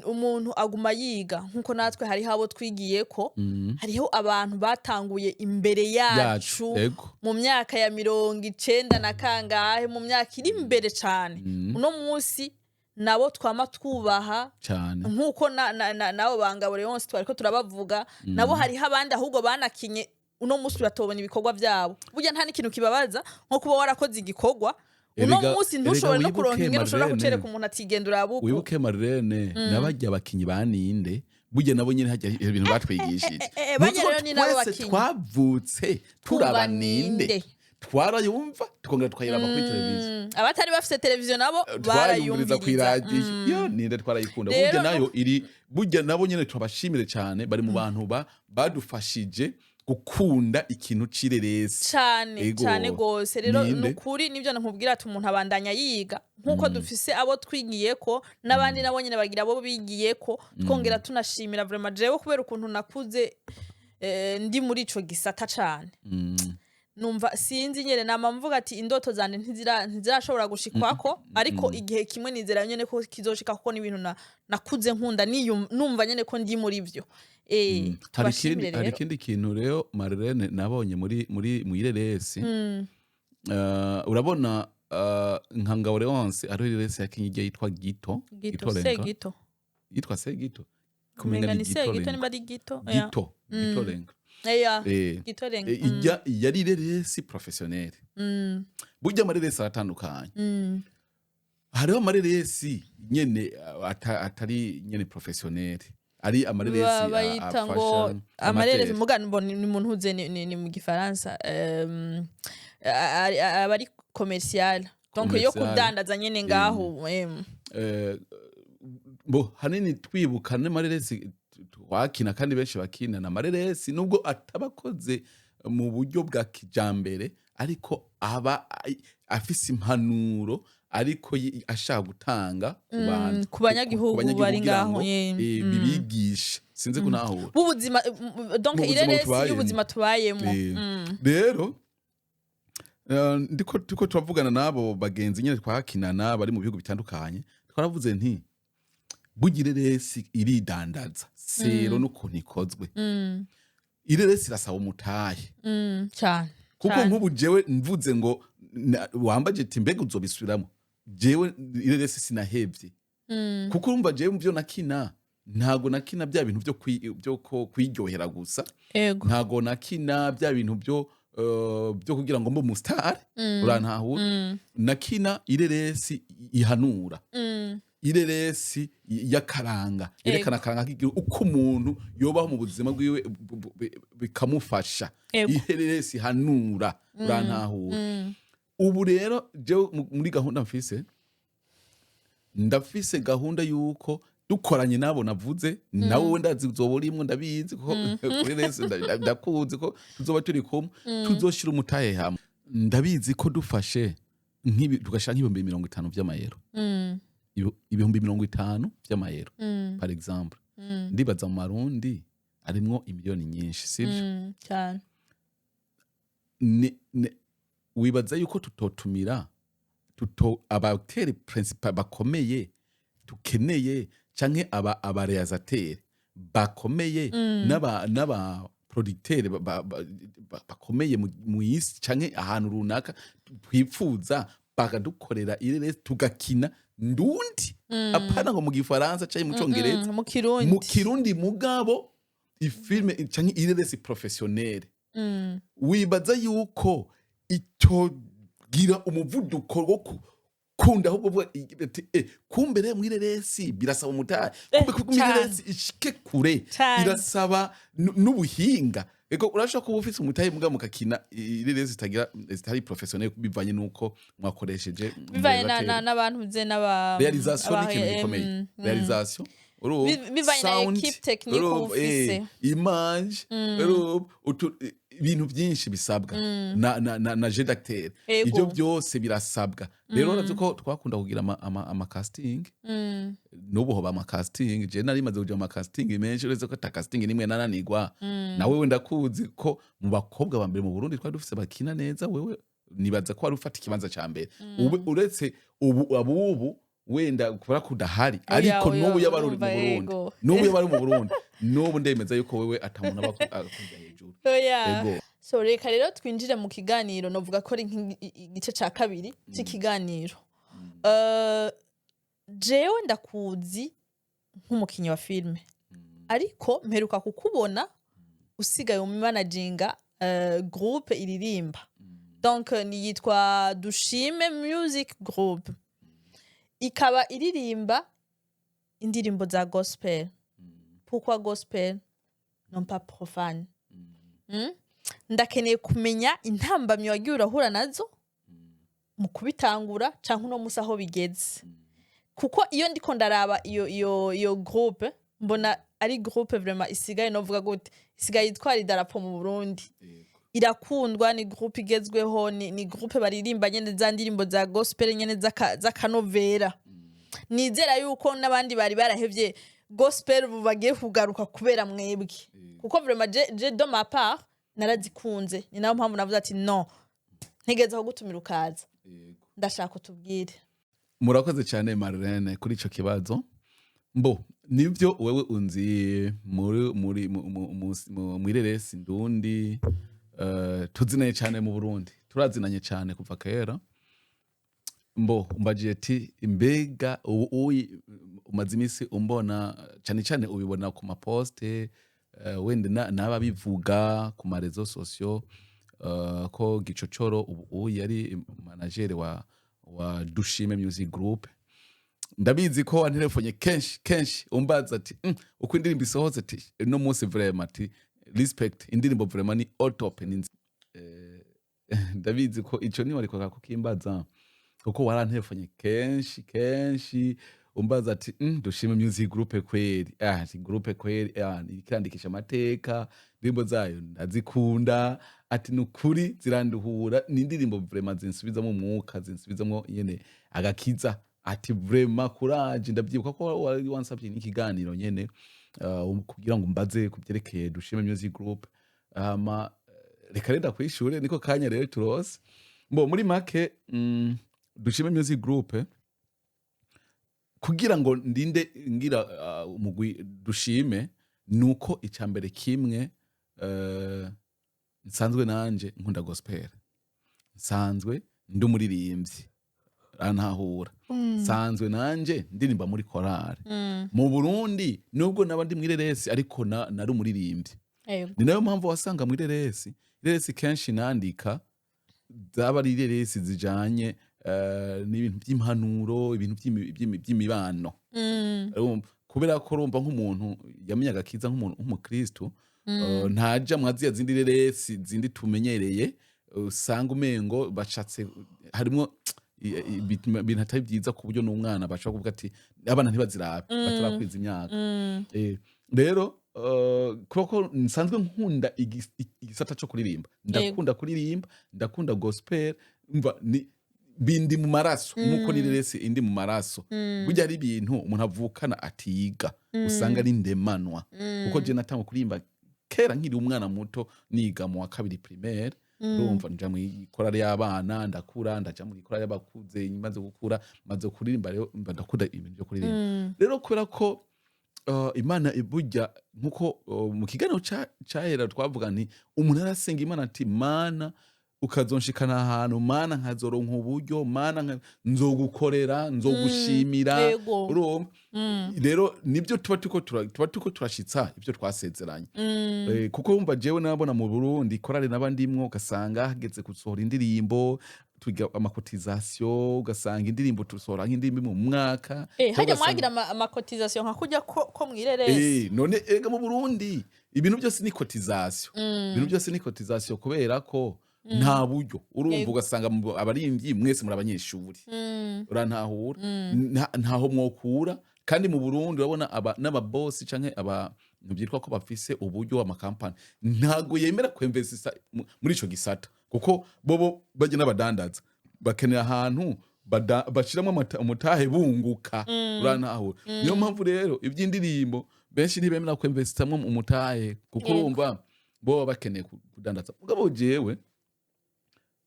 umuntu aguma yiga, nkuko natwe hariho abo twigiyeko, hariho abantu batanguye imbere yacu, yacu, mu myaka ya 90 na kangahe, mu myaka iri imbere cane. Uno munsi nabo twama twubaha, nkuko nabo bangabo Leonce twariko turabavuga, nabo hariho abandi ahubwo banakinye, uno munsi batobona ibikorwa vyabo. Burya nta n'ikintu kibabaza nko kuba warakoze igikorwa, uno munsi ntushobore Erega no kuronka wibuke ingene ushobora Marlene. kucereka umuntu ati: "Genda urabe uku." Wibuke Marlene, n'abajya abakinyi baninde, burya nabo nyene hajya ibintu batwigishije. Barya Muzi ko rero ni nabo twese bakinyi. twavutse turaba Ninde, Ninde. twarayumva, tukongera tukayiraba kuri televiziyo. Abatari bafise televiziyo nabo Twayumviriza ku barayumviriza. Iradiyo. Yo Ninde twarayikunda. Rero Burya nayo iri, burya nabo nyene tubashimire cyane, bari mu bantu badufashije gukunda ikintu c'ireresi. Cane. Cane gose. Rero Ninde? nukuri nivyo nakubwira ati umuntu abandanya yiga, nkuko dufise abo twigiyeko, n'abandi nabo nyene bagira abo bigiyeko. Twongera tunashimira vraiment, jewe kubera ukuntu nakuze ndi muri ico gisata cane, numva sinzi nyene, nama mvuga ati indoto zanje ntizirashobora gushikwako, ariko igihe kimwe nizera nyene ko kizoshika, kuko n'ibintu nakuze nkunda, numva nyene ko ndi muri vyo. Hari ikindi Tubashimire hari rero. ikindi kintu rero Marlene nabonye muri mw'ireresi. Urabona, nka Ngabo Leonce, hariho ireresi yakinye ijya yitwa Gito. Gito se Lenka. Gito. Yitwa se Gito. Umenga Kumenga ni ni se Gito Gito Lenka. Nimba ari Gito, ya. Gito, Gito Lenka. Eya, Gito Lenka. Ijya yari ireresi professionnel. Burya amareresi aratandukanye. Hariho amareresi nyene atari nyene professionnel, ari amareresi Bayita ngo afasha amareresi amateur. Muga ni mu ntuze, ni mu gifaransa, aba ari commercial, donc yo Commercial. kudandaza nyene ngaho. Bo hanini twibuka n'amareresi twakina, kandi benshi bakina na amareresi, nubwo atabakoze mu buryo bwa kijambere, ariko aba afise impanuro, ariko ashaka gutanga ku bantu, ku banyagihugu ku banyagihugu, bari kugira ngaho, ngo, bibigishe, sinzi kunahura. B'ubuzima, donc Mu buzima ireresi tubayemo. y'ubuzima tubayemo. Rero ndiko turiko turavugana n'abo bagenzi nyene twakinana bari mu bihugu bitandukanye, twaravuze nti burya ireresi iridandaza sero n'ukuntu ikozwe. Ireresi irasaba umutahe, Cyane. kuko nk'ubu jewe mvuze ngo wambaje ati: "Mbega uzobisubiramo?" Jewe ireresi sinahevye, kuko urumva jewe mu byo nakina, ntago nakina bya bintu byo kwiryohera gusa. Ntago nakina bya bintu byo kugira ngo mbe umustar, urantahura? Nakina ireresi ihanura, ireresi y'akaranga, yerekana akaranga k'igihugu, uko umuntu yobaho mu buzima bwiwe, bikamufasha. Ireresi ihanura, urantahura? Ubu rero jewe muri gahunda mfise, ndafise gahunda yuko dukoranye nabo navuze, nawe ndazi uzoba urimwo, ndabizi ko kuri resi ndakuzi ko tuzoba turi kumwe, tuzoshira umutahe hamwe. Ndabizi ko dufashe nk'ibi, tugashira nk'50,000 vy'amayero, 50,000 vy'amayero par exemple, ndibaza mu marundi arimwo imiliyoni nyinshi, sivyo? Cyane. Wibaza yuko tutotumira tuto abateri principal bakomeye tukeneye, canke aba réalisateur bakomeye, n'aba producteur bakomeye mu isi canke ahantu runaka twipfuza, bakadukorera irere, tugakina ndundi, apana ngo mu gifaransa canke mu congereza, Mu Kirundi. Mu Kirundi, mugabo ifilme canke ireresi professionnel, wibaza yuko itogira umuvuduko wo kunda, ahubwo uvuga ati: "Kumbe rero mw'ireresi birasaba umutahe, kumbe kuko Cane. mw'ireresi ishike kure, Cane. irasaba n'ubuhinga." Ego, urashobora kuba ufise umutahe muga mukakina ireresi zitagira, zitari professionnel, bivanye nuko mwakoresheje Bivanye na umu réalisateur. n'abantu ze n'aba Réalisation ni ikintu gikomeye. Réalisation, urumva, Bivanye na sound, équipe technique urumva, uba ufise. Image, urumva, ibintu byinshi bisabwa na jeu d'acteur. Ibyo byose birasabwa. Rero urazi ko twakunda kugira ama casting. N'ubu hoba ama casting. Je nari maze kuja mu ma casting menshi, uretse ko ata casting nimwe nananirwa. Nawe wenda kuzi ko mu bakobwa ba mbere mu Burundi twari dufise bakina neza, wewe nibaza ko wari ufata ikibanza ca mbere. Ubu uretse ubu abubu wenda kubera ko udahari, ariko Oya, n'ubu yaba ari mu urumva, Burundi, n'ubu yaba ari mu Burundi, n'ubu ndemeza yuko wewe atamuntu aba akujya hejuru. Oya. Ego. So reka rero twinjire mu kiganiro. Novuga ko ari nk'igice ca kabiri c'ikiganiro. Jewe ndakuzi nk'umukinyi wa filime, ariko mperuka kukubona usigaye umanaginga groupe iririmba, donc ni yitwa Dushime Music Group, ikaba iririmba indirimbo za gospel. Pourquoi gospel, non pas profane? Ndakeneye kumenya intambamyi wagiye urahura nazo mu kubitangura canke uno musi aho bigeze, kuko iyo ndiko ndaraba iyo groupe, mbona ari groupe vraiment isigaye, novuga gute, isigaye itwara idarapo mu Burundi. Irakundwa, ni groupe igezweho, ni groupe baririmba nyene za ndirimbo za gospel nyene z'akanovera. Nizera yuko n'abandi bari barahevye gospel ubu bagiye kugaruka kubera mwebwe, kuko vraiment je de ma part narazikunze. Ni nayo mpamvu navuze ati non, ntegereza kugutumira ukaza, ndashaka utubwire. Murakoze cyane, Marlene, kuri ico kibazo. Mbo nivyo, wewe unzi muri mw'ireresi ndundi. Tuzinanye cyane mu Burundi, turazinanye cyane kuva kera. Mbo umbajiye ati mbega ubu uyi umaze iminsi umbona cyane cyane, ubibona ku ma posts, wenda n'ababivuga ku ma réseaux sociaux, ko Gicocoro ubu uyu yari manager wa Dushime Music Group. Ndabizi ko wanterefonye kenshi kenshi umbaza ati uko indirimbo isohotse, ati no munsi vraiment, ati respect, indirimbo vraiment ni au top, ni ndabizi ko ico ni wariko kukimbaza, kuko waranterefonye kenshi kenshi umbaza ati Dushime Music Group kweri, ati groupe kweri, irikirandikisha amateka, indirimbo zayo ndazikunda, ati nukuri ziranduhura, ni indirimbo vraiment zinsubizamo umwuka, zinsubizamo nyene agakiza, ati vraiment courage. Ndavyibuka ko wari wansavye n'ikiganiro nyene kugira ngo mbaze ku vyerekeye Dushime Music Group. Hama reka renda kwishure, niko kanya rero turose. Mbo muri make, Dushime Music Group, kugira ngo ndinde ngira umugwi Dushime, nuko icambere kimwe, nsanzwe nanje nkunda gospel, nsanzwe ndi umuririmbyi, arantahura, nsanzwe nanje ndirimba muri korale mu Burundi, nubwo naba ndi mw'ireresi, ariko nari umuririmbyi. Ni nayo mpamvu wasanga mw'ireresi, ireresi kenshi nandika zaba ari ireresi zijanye n'ibintu by'impanuro, ibintu by'imibano. Urumva, kubera ko urumva nk'umuntu yamenye agakiza, nk'umuntu nk'umukristo, ntaja mwa ziriya zindi reresi zindi tumenyereye, usanga umengo bashatse harimwo ibintu atari byiza, ku buryo n'umwana bashobora kuvuga ati abana ntibazirabe batarakwiza imyaka. Rero kubera ko nsanzwe nkunda igisata co kuririmba, ndakunda kuririmba, ndakunda gospel, umva ni bindi mu maraso, nkuko n'ireresi indi mu maraso. Burya ari ibintu umuntu avukana atiga, usanga ari ndemanwa, kuko je natangwa kuririmba kera nkiri umwana muto, niga mu wa kabiri primaire. Urumva, nja mw'ikorale y'abana, ndakura, ndaja mu ikorale y'abakuze. Maze gukura, maze kuririmba, rero mba ndakunda ibintu byo kuririmba. Rero kubera ko Imana burya, nkuko mu kiganiro cahera twavuga nti umuntu arasenga Imana ati Mana ukazonshikana ahantu, Mana nkazoronka uburyo, Mana nzogukorera, nzogushimira. Urumva rero nibyo tuba turiko turashitsa ibyo twasezeranye. Kuko wumva jewe nabona mu Burundi korale naba ndimwo, ugasanga hageze gusohora indirimbo. Tugira ama cotisation, ugasanga indirimbo tusohora nk'indirimbo imwe mu mwaka. Hajya ugasanga- mwagira ama cotisation nka kurya ko mwirerese? None ega mu Burundi ibintu byose ni cotisation, ibintu byose ni cotisation, kubera ko nta buryo, urumva. Ugasanga abarimvyi mwese muri abanyeshuri, urantahura? Ntaho mwokura. Kandi mu Burundi urabona aba n'ababosi canke aba byitwa ko bafise uburyo, amakampani ntago yemera kwemvesisa muri ico gisata, kuko bobo bajya n'abadandaza bakenera ahantu bashiramwo umutahe bunguka, urantahura? Niyo mpamvu rero iby'indirimbo benshi ntibemera kwemvesitamwo umutahe, kuko urumva bo baba bakeneye kudandaza. Mugabo jewe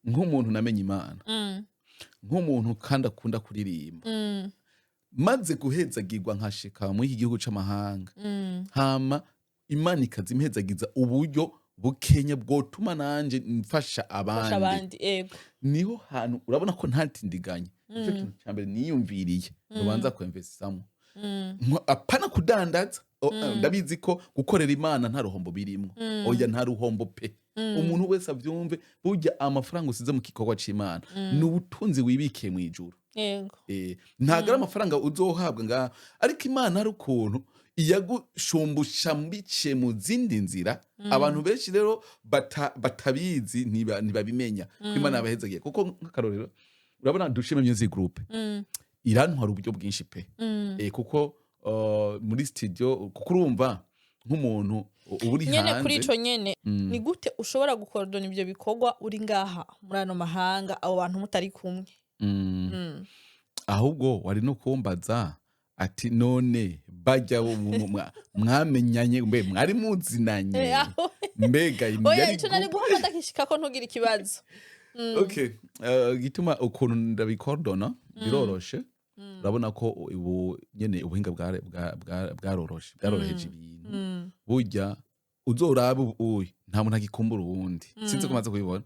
nk'umuntu namenye Imana, nk'umuntu kandi akunda kuririmba, maze guhezagirwa nkashika muri iki gihugu c'amahanga, hama Imana ikaza impezagiza uburyo bukenya bwotuma nanje mfasha fasha abandi, abandi, yego. Niho hantu urabona ko ntatindiganye. Nicyo kintu cya mbere niyumviriye nubanza kwemvesisamo. Apana kudandaza. Ndabizi ko gukorera Imana nta ruhombo birimwo. Oya, nta ruhombo pe. Umuntu wese avyumve, burya amafaranga usize mu gikorwa c'Imana ni ubutunzi wibikiye mu ijuru. Ntabwo ari amafaranga uzohabwa ngaha, ariko Imana hari ukuntu iyagushumbusha biciye mu zindi nzira. Abantu benshi rero batabizi, ntibabimenya ko Imana yabahezagiye. Kuko nk'akarorero, urabona Dushime Music Group irantwara uburyo bwinshi pe. Kuko muri studio, kuko urumva nk'umuntu uba uri Nyene kuri hanze. Ico nyene, ni gute ushobora gukorodona ivyo bikorwa uri ngaha muri ano mahanga, abo bantu mutari kumwe? Ahubwo wari no kumbaza ati: "None bajya mwamenyanye, mbe mwari muzinanye?" Mbega Oya, yari ico nari guhava ndakishika ko, ntugira ikibazo. Okay, gituma ukuntu ndabikordona biroroshe. Urabona ko ubu nyene ubuhinga bwaroroshe, bwaroroheje ibintu. Burya uzorabe ubu uyu nta muntu agikumbura uwundi, sinzi ko umaze kubibona.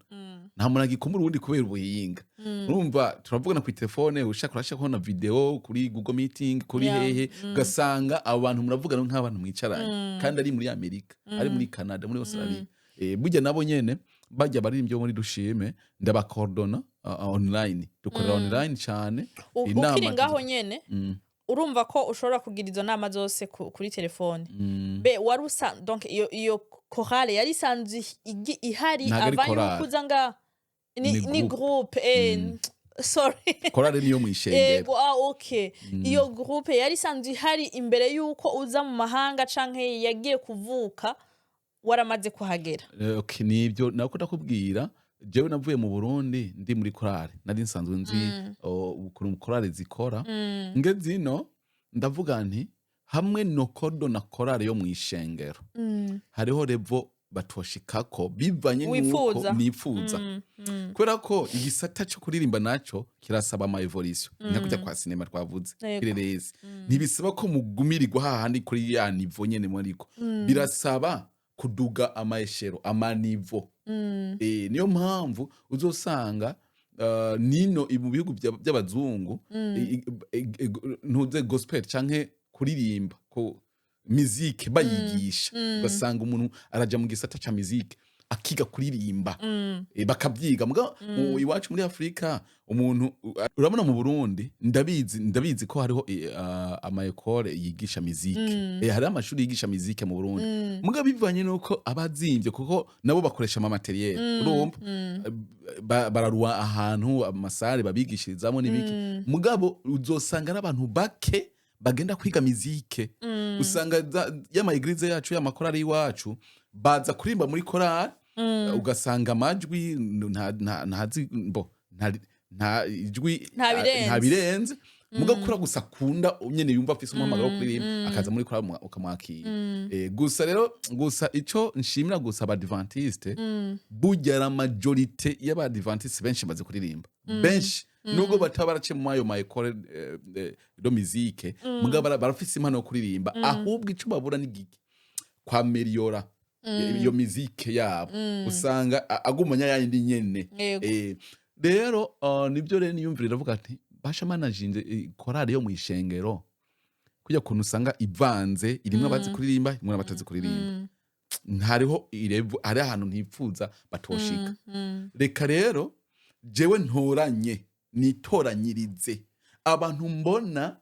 Nta muntu agikumbura uwundi kubera ubuhinga. Urumva turavugana ku telefone, ushaka urashaka kubona video kuri Google Meeting, kuri hehe, ugasanga abo bantu muravugana nk'abantu mwicaranye, kandi ari muri Amerika, ari muri Canada, muri Australia. Burya nabo nyene bajya baririmbyi bo muri Dushime ndabakordona online, dukorera online cyane. Inama Ukiri ngaho nyene, urumva ko ushobora kugira izo nama zose kuri telefone. Be wari usa, donc iyo chorale yari isanzwe ihari Ntabwo ari avant yuko chorale. uza nga ni, Ni ni groupe. groupe, sorry. Korale niyo mw'ishengero. Ego, ah, okay. Iyo groupe yari isanzwe ihari imbere yuko uza mu mahanga, canke yagiye kuvuka waramaze kuhagera? Okay, nibyo nako ndakubwira. Jewe navuye mu Burundi ndi muri korale, nari nsanzwe nzi ukuntu korale zikora. Ngeze ino ndavuga nti hamwe no kodo na korale yo mw'ishengero, hariho level batoshikako bivanye nuko Wifuza. nifuza, kubera ko igisata cyo kuririmba naco kirasaba ama évolution, nka kujya kwa sinema twavuze. Kirerezi ntibisaba ko mugumirirwa hahandi kuri ya niveau nyene muriko, birasaba kuduga ama échelles, ama niveau. Niyo mpamvu uzosanga nino mu bihugu by'abazungu ntuze gospel canke kuririmba ko mizike bayigisha, ugasanga umuntu araja mu gisata ca mizike akiga kuririmba, bakabyiga. Muga iwacu muri Afrika umuntu urabona mu Burundi, ndabizi ko hariho ama école yigisha mizike, hariho amashuri yigisha mizike mu Burundi. Muga bivanye nuko abazimvye, kuko nabo bakoresha ama matériel, urumva bararuwa ahantu ama salle babigishirizamo n'ibiki. Mugabo uzosanga ari abantu bake bagenda kwiga mizike. Usanga y'ama église yacu, y'amakorari iwacu, baza kuririmba muri korari, ugasanga amajwi ntazi bo nta ijwi Nta birenze. Nta birenze. Muga kura gusa akunda nyene, yumva afise umuhamagaro wo kuririmba, akaza muri korari ukamwakira. Gusa rero, gusa ico nshimira gusa abadivantiste, burya la majorité y'abadivantiste benshi bazi kuririmba, benshi nubwo bataba baraciye mu ayo ma école de musique, mugabo barafise impano yo kuririmba. Ahubwo ico babura ni giki? Kwameliora iyo mizike yabo. Usanga agumanya yayindi nyene. Rero nibyo rero niyumvira, iravuga ati basha manajinze korali yo mw'ishengero kujya kuntu usanga ivanze, irimwo abazi kuririmba, irimwo n'abatazi kuririmba. Ntariho irevu, hari ahantu ntipfuza batoshika. Reka rero Jewe ntoranye, nitoranyirize abantu mbona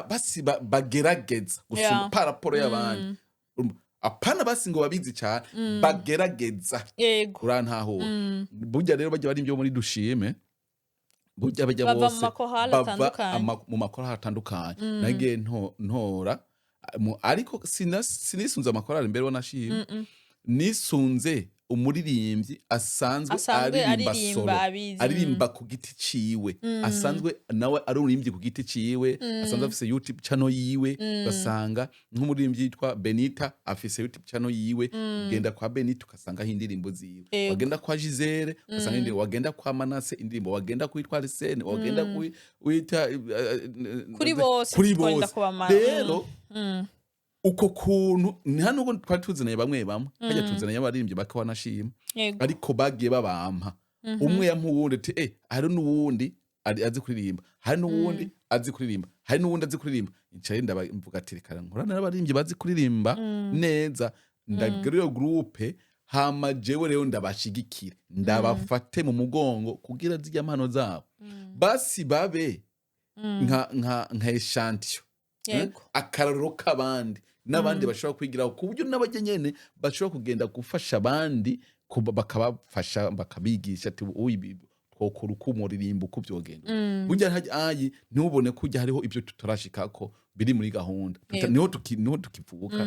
basi bagerageza gusumba par rapport y'abandi. Urumva? Apana basi ngo babizi cyane, bagerageza. Urantahura? Burya rero bajya bari ibyo muri Dushime, burya bajya Bava mu bose makorali bava atandukanye. mu makorali atandukanye. Nagiye ntora ariko sinisunze amakorali mbere, wanashima nisunze umuririmbyi asanzwe Asanzwe aririmba aririmba, solo, abizi. aririmba ku giti ciwe, asanzwe nawe ari umuririmbyi ku giti ciwe, asanzwe afise YouTube channel yiwe. Ugasanga nk'umuririmbyi yitwa Benita afise YouTube channel yiwe, ugenda kwa Benita ugasangaho indirimbo ziwe, wagenda kwa Gisele ugasanga indirimbo, wagenda kwa Manase indirimbo, wagenda kwitwa Arsene, wagenda kuri wita Kuri bose, kuri tworinda bose. kubamara. Rero uko kuntu nta nubwo twari tuzananye bamwe bamwe, hajya tuzananye abaririmbyi bake wanashima, ariko bagiye babampa, umwe yampa uwundi ati hari n'uwundi azi kuririmba, hari n'uwundi azi kuririmba, hari n'uwundi azi kuririmba. Ncaye mvuga ati: "Reka nkorane n'abaririmbyi bazi kuririmba neza, ndabwira iyo groupe, hama jewe rero ndabashigikire, ndabafate mu mugongo kugira zirya mpano zabo basi babe nka échantillon, akarorero k'abandi, n'abandi bashobora kwigiraho, ku buryo n'abajya nyene bashobora kugenda gufasha abandi, bakabafasha, bakabigisha ati: "Uyu twokora uko, umuririmbo uko vyogenda." Burya ayi ntubone ko urya hariho ibyo tutarashikako biri muri gahunda. Niho tukivuka,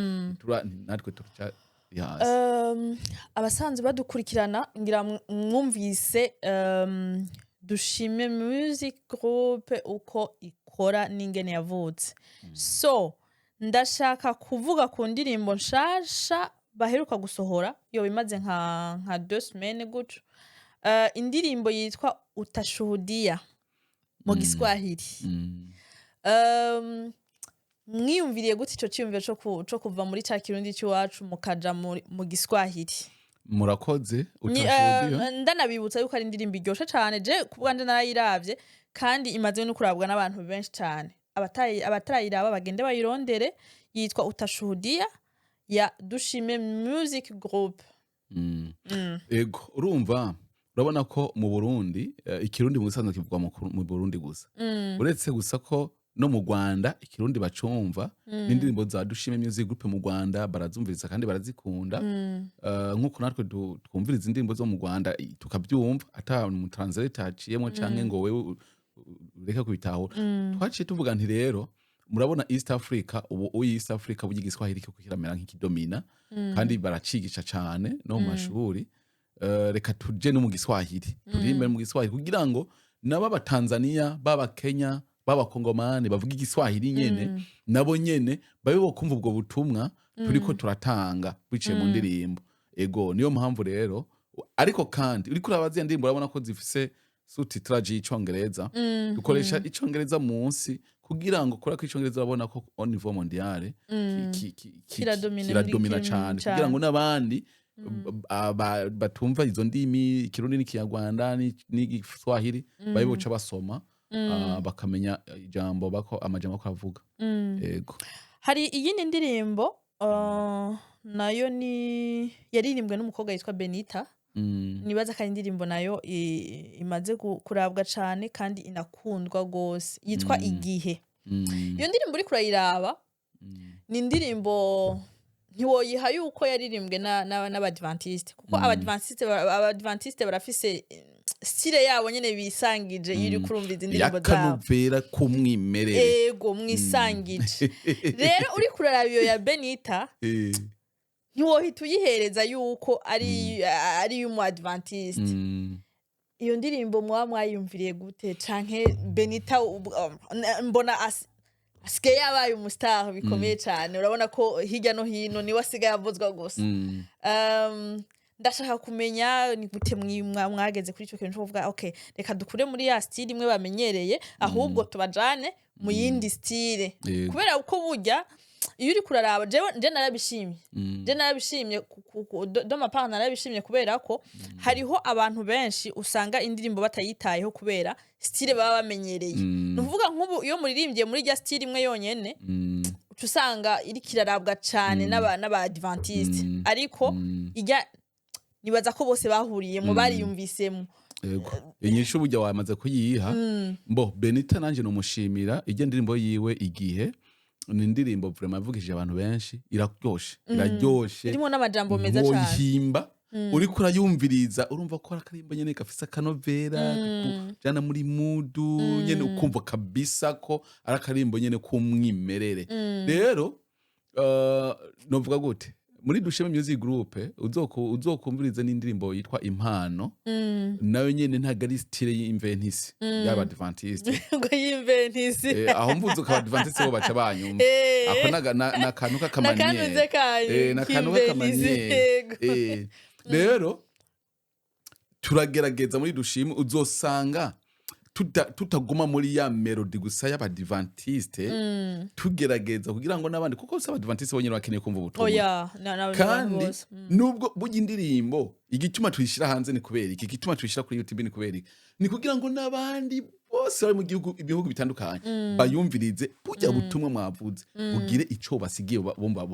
natwe turaca hasi. Abasanzwe badukurikirana ngira mwumvise Dushime Music Group uko ikora n'ingene yavutse. So ndashaka kuvuga ku ndirimbo nshasha baheruka gusohora, yo imaze nka 2 semaines gutyo, indirimbo yitwa Utashuhudia mu Giswahili. Mwiyumviriye gute ico ciyumviro co kuva muri ca Kirundi c'iwacu mukaja mu Giswahili? Murakoze. Utashuhudia. Ndanabibutsa yuko ari indirimbo iryoshe cane. Je ku bwanje narayiravye kandi imaze no kurabwa n'abantu benshi cane. Abatarayiraba bagende bayirondere, yitwa Utashuhudia ya Dushime Music Group. Ego, urumva, urabona ko mu Burundi Ikirundi mu bisanzwe kivugwa mu Burundi gusa, uretse gusa ko no mu Rwanda Ikirundi bacumva, n'indirimbo za Dushime Music Group mu Rwanda barazumviriza kandi barazikunda. Nk'uko natwe twumviriza indirimbo zo mu Rwanda tukabyumva ata mu translator aciyemo canke ngo wewe ureke kubitahura. Twaciye tuvuga nti: "Rero murabona East Africa ubu, uyi East Africa burya Igiswahili kiko kiramera nk'ikidomina kandi baracigisha cane no mu mashuri. Reka tuje no mu Giswahili, turirimbe mu Giswahili kugira ngo nabo Abatanzania, baba Kenya, b'Abakongomani bavuga Igiswahili nyene, nabo nyene babe bokumva ubwo butumwa turiko turatanga biciye mu ndirimbo." Ego, niyo mpamvu rero. Ariko kandi uriko uraba ziriya ndirimbo, urabona ko zifise sous-titrage y'Icongereza. Dukoresha Icongereza munsi kugira ngo, kubera ko Icongereza urabona ko au niveau mondial Kiradomina. Kiradomina cane. cane, kugira ngo n'abandi batumva izo ndimi, Ikirundi n'Ikinyarwanda n'Igiswahili, babe boca basoma, bakamenya ijambo bako amajambo ko avuga. Ego. Hari iyindi ndirimbo, nayo ni yaririmbwe n'umukobwa yitwa Benita. Nibaza ko ari indirimbo nayo imaze kurabwa cane kandi inakundwa gose, yitwa Igihe. Iyo ndirimbo uriko urayiraba, ni indirimbo ntiwoyiha yuko yaririmbwe n'Abadventiste, kuko Abadventiste barafise style yabo nyene bisangije iyo uriko urumviza indirimbo zabo. Y'akanovera k'umwimerere. Ego, mwisangije. Rero uriko uraraba iyo ya Benita, ntiwohita uyihereza yuko ari iy'umu Adventiste. Iyo ndirimbo mwaba mwayumviriye gute? Canke Benita mbona asigaye yabaye umu star bikomeye cane, urabona ko hirya no hino niwe asigaye avuzwa gusa. Ndashaka kumenya ni gute mwageze kuri ico kintu co kuvuga: "Okay, reka dukure muri ya style imwe bamenyereye, ahubwo tubajane mu yindi style." Kubera ko burya iyo uriko uraraba, jewe je narabishimye, je narabishimye de ma part narabishimye, kubera ko hariho abantu benshi usanga indirimbo batayitayeho kubera style baba bamenyereye. Ni ukuvuga nk'ubu iyo muririmbye muri rya style imwe yonyene, uca usanga iriko irarabwa cane n'aba Adventiste, ariko ijya nibaza ko bose bahuriyemo, bariyumvisemo. Yego, inyishu burya wamaze kuyiha. Mbo Benita nanje numushimira ijya ndirimbo yiwe Igihe. Ni indirimbo vraiment yavugishije abantu benshi, iraryoshe, iraryoshe. Irimo n'amajambo meza cane. Ntiwoyihimba, uriko urayumviriza urumva ko ari akarimbo nyene gafise akanovera kakujana muri mood nyene, ukumva kabisa ko ari akarimbo nyene k'umwimerere. Rero novuga gute, muri Dushime Music Group uzokumviriza n'indirimbo yitwa Impano. Nayo nyene ntabwo ari style y'imventisi y'abadventiste. Ngo y'imventisi. Aho mvuze ko abadventiste bo baca banyumva. Ako nakantu Nakanuze k'akamaniere. Kanyu Nakantu k'imventisi. k'akamaniere. Rero turagerageza muri Dushime, uzosanga tutaguma muri ya melody gusa y'abadventiste. Tugerageza kugira ngo n'abandi, kuko si abadventiste bonyine bakeneye kumva ubutumwa. Oya, na Kandi bose. Nubwo burya indirimbo, igituma tuyishyira hanze ni kubera iki, igituma tuyishyira kuri YouTube ni kubera iki? Ni kugira ngo n'abandi bose bari mu gihugu, ibihugu bitandukanye, bayumvirize burya butumwa mwavuze, bugire ico basigiye, bumva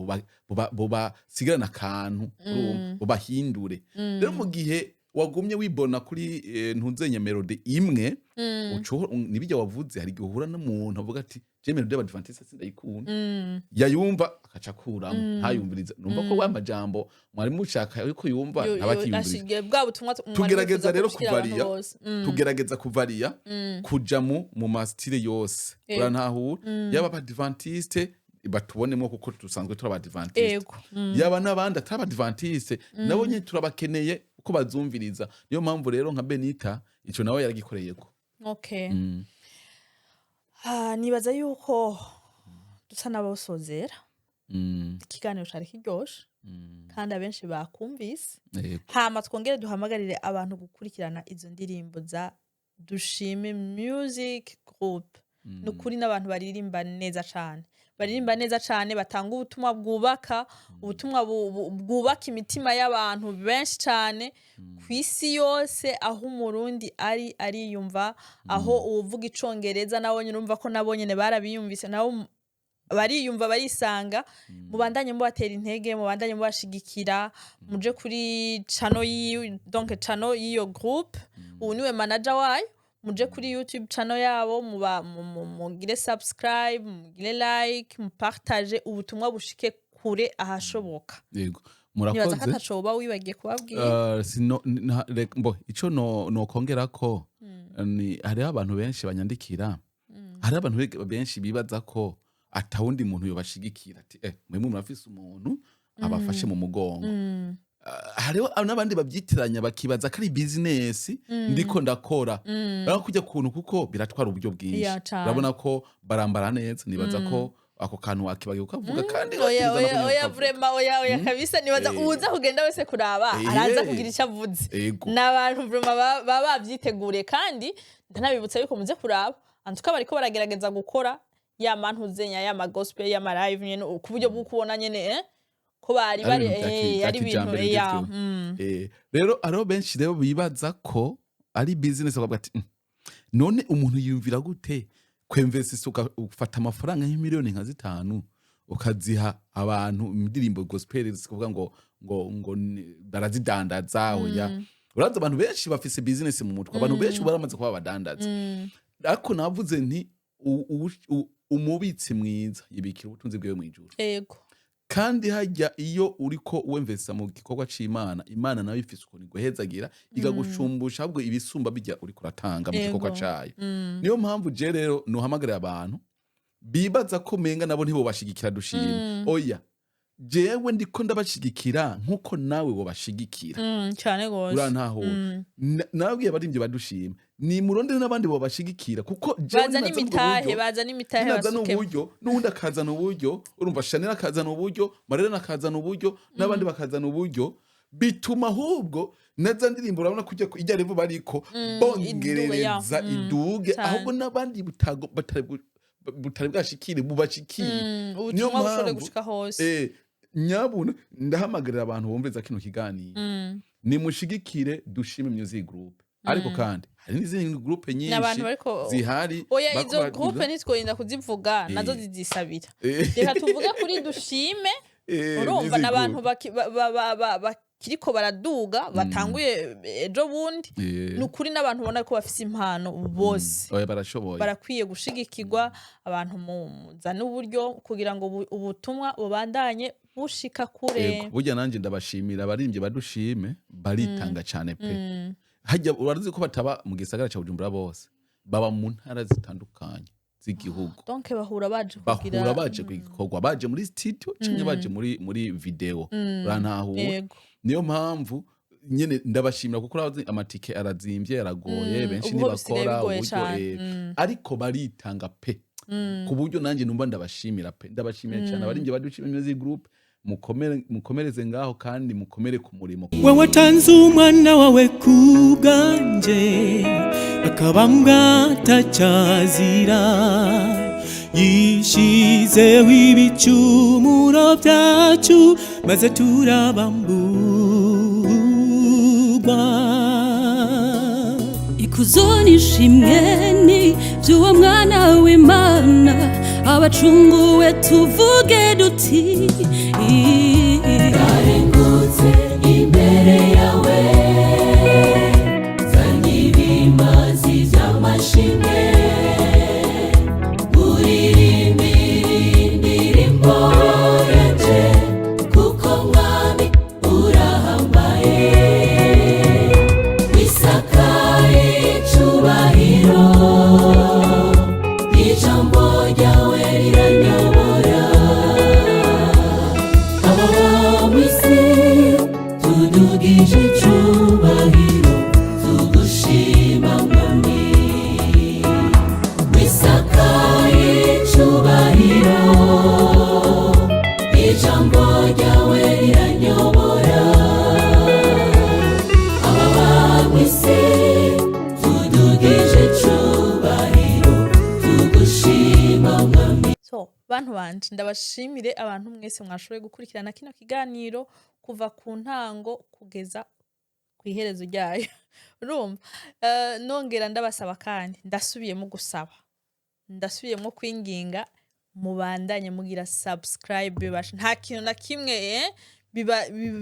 bubasigarana akantu, urumva, bubahindure. Rero mu gihe wagumye wibona kuri ntunzenye melody imwe, nibijya wavuze, hari igihe uhura n'umuntu avuga ati: "Je melody y'abadventiste sindayikunda." Yayumva akaca akuramo, ntayumviriza. Numva ko wa majambo mwari mushaka yuko yumva ntabakiyumviriza. Ashigiye bwa butumwa mwari Tugerageza mwifuza rero gushikira abantu kuvariya. bose. Tugerageza kuvariya, kuja mu ma style yose. Urantahura? Yaba abadventiste batubonemo, kuko dusanzwe turi abadventiste. Yaba n'abandi atari abadventiste, nabo nyine turabakeneye uko bazumviriza. Niyo mpamvu rero nka Benita ico nawe yaragikoreyeko. Okay. Ah, nibaza yuko dusa n'abasozera. Ikiganiro cari kiryoshe kandi abenshi bakumvise. Hama twongere duhamagarire abantu gukurikirana izo ndirimbo za Dushime Music Group. Ni ukuri n'abantu baririmba neza cane, baririmba neza cane, batanga ubutumwa bwubaka, ubutumwa bwubaka imitima y'abantu benshi cane ku isi yose. Aho Umurundi ari ariyumva, aho uwuvuga Icongereza nawe nyine urumva ko nabo nyene barabiyumvise, nabo bariyumva, barisanga. Mubandanye mubatera intege, mubandanye mubashigikira, muje kuri channel yiyo, donc channel y'iyo groupe, ubu niwe manager wayo. Muje kuri YouTube channel yabo, muba mugire subscribe, mugire like, mupartage, ubutumwa bushike kure ahashoboka. Yego. Nibaza ko Murakoze. ataco woba wibagiye kubabwira. Sino mbo ico no nokongera ko ni hariho abantu benshi banyandikira, hariho abantu benshi bibaza ko atawundi muntu yobashigikira, ati: "Mwemwe murafise umuntu abafashe mu mugongo." Hariho n'abandi babyitiranya, bakibaza ko ari business ndiko ndakora. Urabona kujya kuntu, kuko biratwara uburyo bwinshi. Ya, cane. Urabona ko barambara neza, nibaza ko ako kantu wakibagiye ukavuga kandi Oya. watinza Oya. nako nyene Oya. ukavuga. Vraiment, oya, oya kabisa. Nibaza uza kugenda wese kuraba araza kugira icyo avuze. N'abantu vraiment baba babyiteguriye, kandi ndanabibutsa yuko muze kuraba antuka bariko baragerageza gukora ya mantuzenya, ya ma gospel, ya ma live nyene, ku buryo bwo kubona nyene ko bari Ari bari ibintu bya ari ibintu kijambere ya bigezweho. Rero hariho benshi rero bibaza ko ari business, bakavuga ati: None umuntu yiyumvira gute kwemvesisa, ufata amafaranga nk'imiliyoni nka 5 ukaziha abantu indirimbo gospel, zikuvuga ngo barazidandaza?" Oya, urazi abantu benshi bafise business mu mutwe, abantu benshi baramaze kuba abadandaza. Ariko navuze nti umubitsi mwiza yibikira ubutunzi bwiwe mw'ijuru. Kandi hajya iyo uriko wemvesa mu gikorwa c'Imana, Imana nayo ifise ukuntu iguhezagira, ikagushumbusha ahubwo ibisumba bijya uriko uratanga mu gikorwa cayo. Niyo mpamvu je rero nuhamagarira abantu bibaza ko menga nabo ntibobashigikira Dushima. Oya, jewe ndiko ndabashigikira nkuko nawe wobashigikira. Cyane gose. Urantahura? Nababwiye abaririmbyi badushima ni murondere n'abandi bobashigikira, kuko jewe Baza ninazana ubwo n'imitahe, buryo, baza n'imitahe ninazana basukemo. uburyo, n'uwundi akazana uburyo, urumva Shanel akazana uburyo, Marlene akazana uburyo, n'abandi bakazana uburyo, bituma ahubwo naza ndirimbo, urabona ko ijya level bariko bongerereza iduge, ya. iduge, cane. Ahubwo n'abandi butari bwashikire bubashikire. Niyo Ubutumwa bushobore mpamvu, gushika hose. Nyabuna ndahamagarira abantu bumviriza kino kiganiro, nimushigikire Dushime Music Group. Ariko kandi hari n'izindi groupe nyinshi N'abantu bariko zihari. Oya, bariko izo groupe ntitworinda kuzivuga, nazo zizisabira. Reka tuvuge kuri Dushime. Urumva Music n'abantu Group. Bakiriko baraduga, batanguye ejo bundi. Ni ukuri, n'abantu ubona ko bafise impano bose Oya, barashoboye. barakwiye gushigikirwa. Abantu muzane uburyo kugira ngo ubutumwa bubandanye bushika kure. Yego, burya nanjye ndabashimira abaririmbyi badushime, baritanga cyane pe. Hajya urazi ko bataba mu gisagara cya Bujumbura bose, baba mu ntara zitandukanye z'igihugu. Donc bahura baje kugira Bahura baje ku gikorwa, baje muri studio cyangwa baje muri video, urantahura? Yego. Niyo mpamvu nyene ndabashimira, kuko urazi amatike arazimbye, aragoye, benshi Ubu ho bisigaye ntibakora bigoye uburyo cane. Ariko baritanga pe, ku buryo nanjye numva ndabashimira pe. Ndabashimiye cyane abaririmbyi badushimira Music Group. Mukomere, mukomereze ngaho kandi mukomere ku murimo. We watanze umwana wawe ku bwanjye, akabambwa atacyazira, yishizeho ibicumuro byacu, maze turabamburwa. Ikuzo n'ishimwe ni by'uwo mwana w'Imana. Abacunguwe tuvuge duti: Ndarengutse imbere yawe, zanye ibimazi by'amashimwe, uririmbira indirimbo yanjye, kuko Mwami urahambaye, wisakaye icubahiro. Ijambo ryawe riranyobora. Abo mw'isi tudugije icubahiro, tugushima Mwami, wisakaye icubahiro. Ijambo ryawe riranyobora. Aba mw'isi tudugije icubahiro, tugushima Mwami. So bantu banje, ndabashimire abantu mwese mwashoboye gukurikirana kino kiganiro kuva ku ntango kugeza ku iherezo ryayo. Urumva, nongera ndabasaba kandi ndasubiyemo gusaba, ndasubiyemo kwinginga, mubandanye mugira subscribe. Basha, nta kintu na kimwe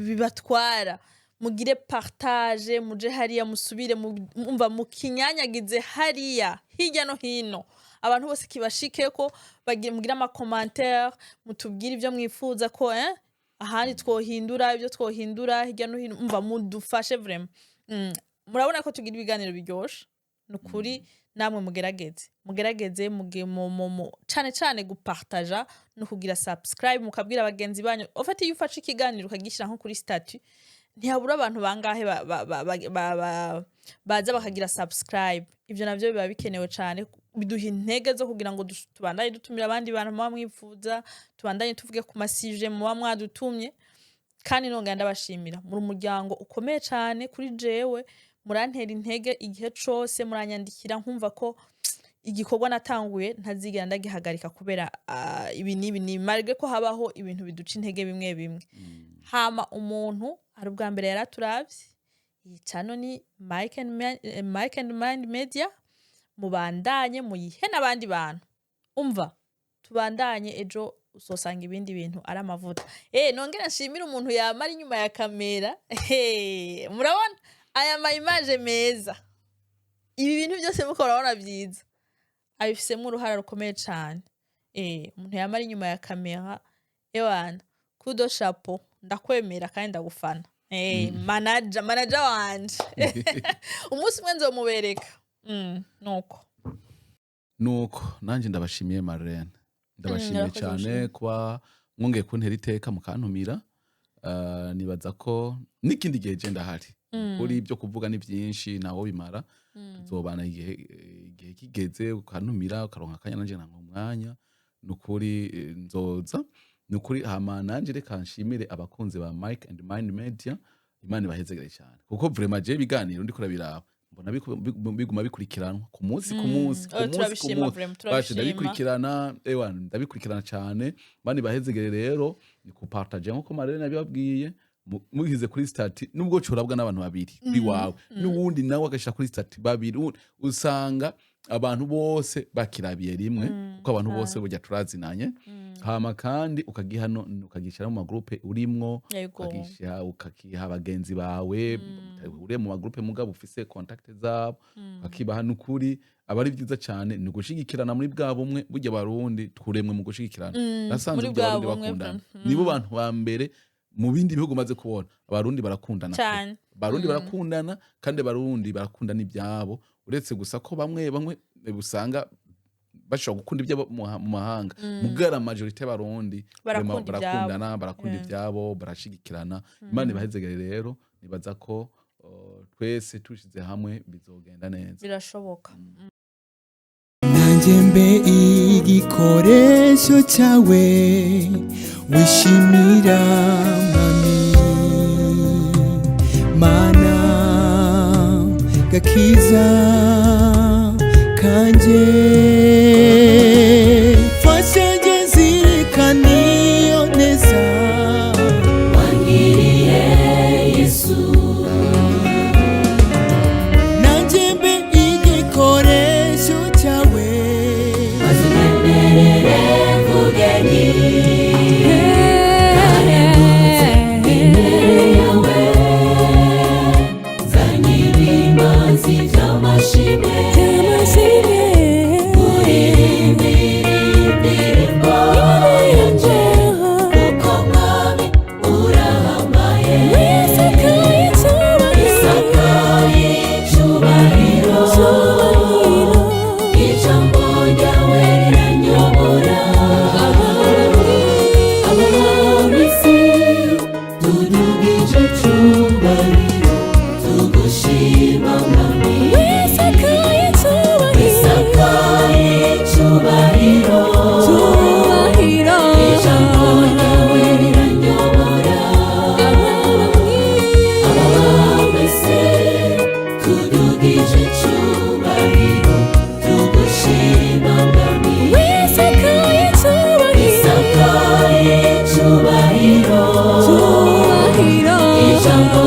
bibatwara. Mugire partage, muje hariya, musubire umva mukinyanyagize hariya hirya no hino, abantu bose kibashikeko. Mugire ama commentaire, mutubwire ibyo mwifuza ko ahandi twohindura, ibyo twohindura hirya no hino. Umva, mudufashe vraiment. Murabona ko tugira ibiganiro biryoshe, ni ukuri. Namwe mugerageze, mugerageze muge mu cane cane gupartaja no kugira subscribe, mukabwira bagenzi banyu. Ufate, iyo ufashe ikiganiro ukagishyira nko kuri statut, ntihabura abantu bangahe baza bakagira subscribe. Ivyo navyo biba bikenewe cane, biduha intege zo kugira ngo tubandanye dutumira abandi bantu muba mwifuza, tubandanye tuvuge ku ma sujets muba mwadutumye. Kandi nongera ndabashimira, muri umuryango ukomeye cane kuri jewe. Murantera intege igihe cose, muranyandikira, nkumva ko igikorwa natanguye ntazigera ndagihagarika kubera ibi n'ibi ni malgré ko habaho ibintu biduca intege bimwe bimwe. Hama umuntu ari ubwa mbere yaraturavye, iyi channel ni Mike and Mind Media. Mubandanye muyihe n'abandi bantu. Umva, tubandanye, ejo uzosanga ibindi bintu ari amavuta. Nongera nshimire umuntu yamara inyuma ya kamera. Hey, murabona aya ma image meza, ibi bintu byose muko murabona byiza, abifisemo uruhara rukomeye cane. Umuntu yamara inyuma ya kamera, ewana, kudo chapeau, ndakwemera kandi ndagufana. Manager wanje, umunsi umwe nzomubereka. Nuko. Nuko nanjye ndabashimiye, Marlene, ndabashimiye Urakoze cyane gushima. kuba mwongeye kuntera iteka mukantumira. Nibaza ko n'ikindi gihe je ndahari. Kuri ibyo kuvuga ni byinshi, ntawo bimara. Tuzobana igihe kigeze, ukantumira, ukaronka akanya, nanje nkanka umwanya. Nukuri nzoza, nukuri. Hama nanje reka nshimire abakunzi ba Mike and Mind Media. Imana ibahezegere cyane, kuko vraiment je ibiganiro ndiko urabiraba, mbona biguma bikurikiranwa ku munsi ku munsi, ku Oh, munsi ku turabishima munsi. vraiment, Bashe, turabishima. ndabikurikirana, ewa, ndabikurikirana cyane. Bani bahezegere rero ni kupartage nkuko Marlene yabibabwiye. Mugize kuri statut, nubwo corabwa n'abantu babiri biwawe, n'uwundi nawe agashira kuri statut babiri, usanga Abantu bose bakirabiye rimwe, kuko abantu bose burya turazinanye. Hama kandi ukagiha no ukagishyira mu magroupe urimwo, ukagiha bagenzi bawe uriye mu magroupe, mugabo ufise contact zabo, ukakibaha. Nukuri aba ari byiza cyane, ni ugushigikirana muri bwa bumwe. Burya Barundi twuremwe mu gushigikirana. Nasanze Muri burya bwa Abarundi bumwe. bakundana, nibo bantu ba mbere mu bindi bihugu maze kubona. Abarundi barakundana pe. Cane. Abarundi barakundana, kandi Abarundi barakundana ibyabo, uretse gusa ko bamwe bamwe usanga bashobora gukunda ibyo mu mahanga, mugara majorité y'Abarundi Barakunda vraiment ibyabo. barakundana, barakunda ibyabo, barashigikirana. Imana ibahezegere. Rero nibaza ko twese tushize hamwe bizogenda neza. Birashoboka. Nanjye mbe igikoresho cyawe wishimira, Mwami Mana, gakiza kanjye. Fasha njye nzirikana iyo neza Wangiriye, Yesu. Nanjye mbe igikoresho cyawe. Maze unyemerere mvuge nti: "Narengutse imbere yawe, nzanye ibimazi by'amashimwe, uririmbire indirimbo yanjye, kuko Mwami urahambaye, isakaye icyubahiro. Ijambo ryawe riranyobora." Ab'isi tudugije icyubahiro, tugushima Mwami, isakaye icyubahiro. Ijambo ryawe riranyobora. Ab'isi tudugije icyubahiro, tugushima Mwami, isakaye icyubahiro. Ijambo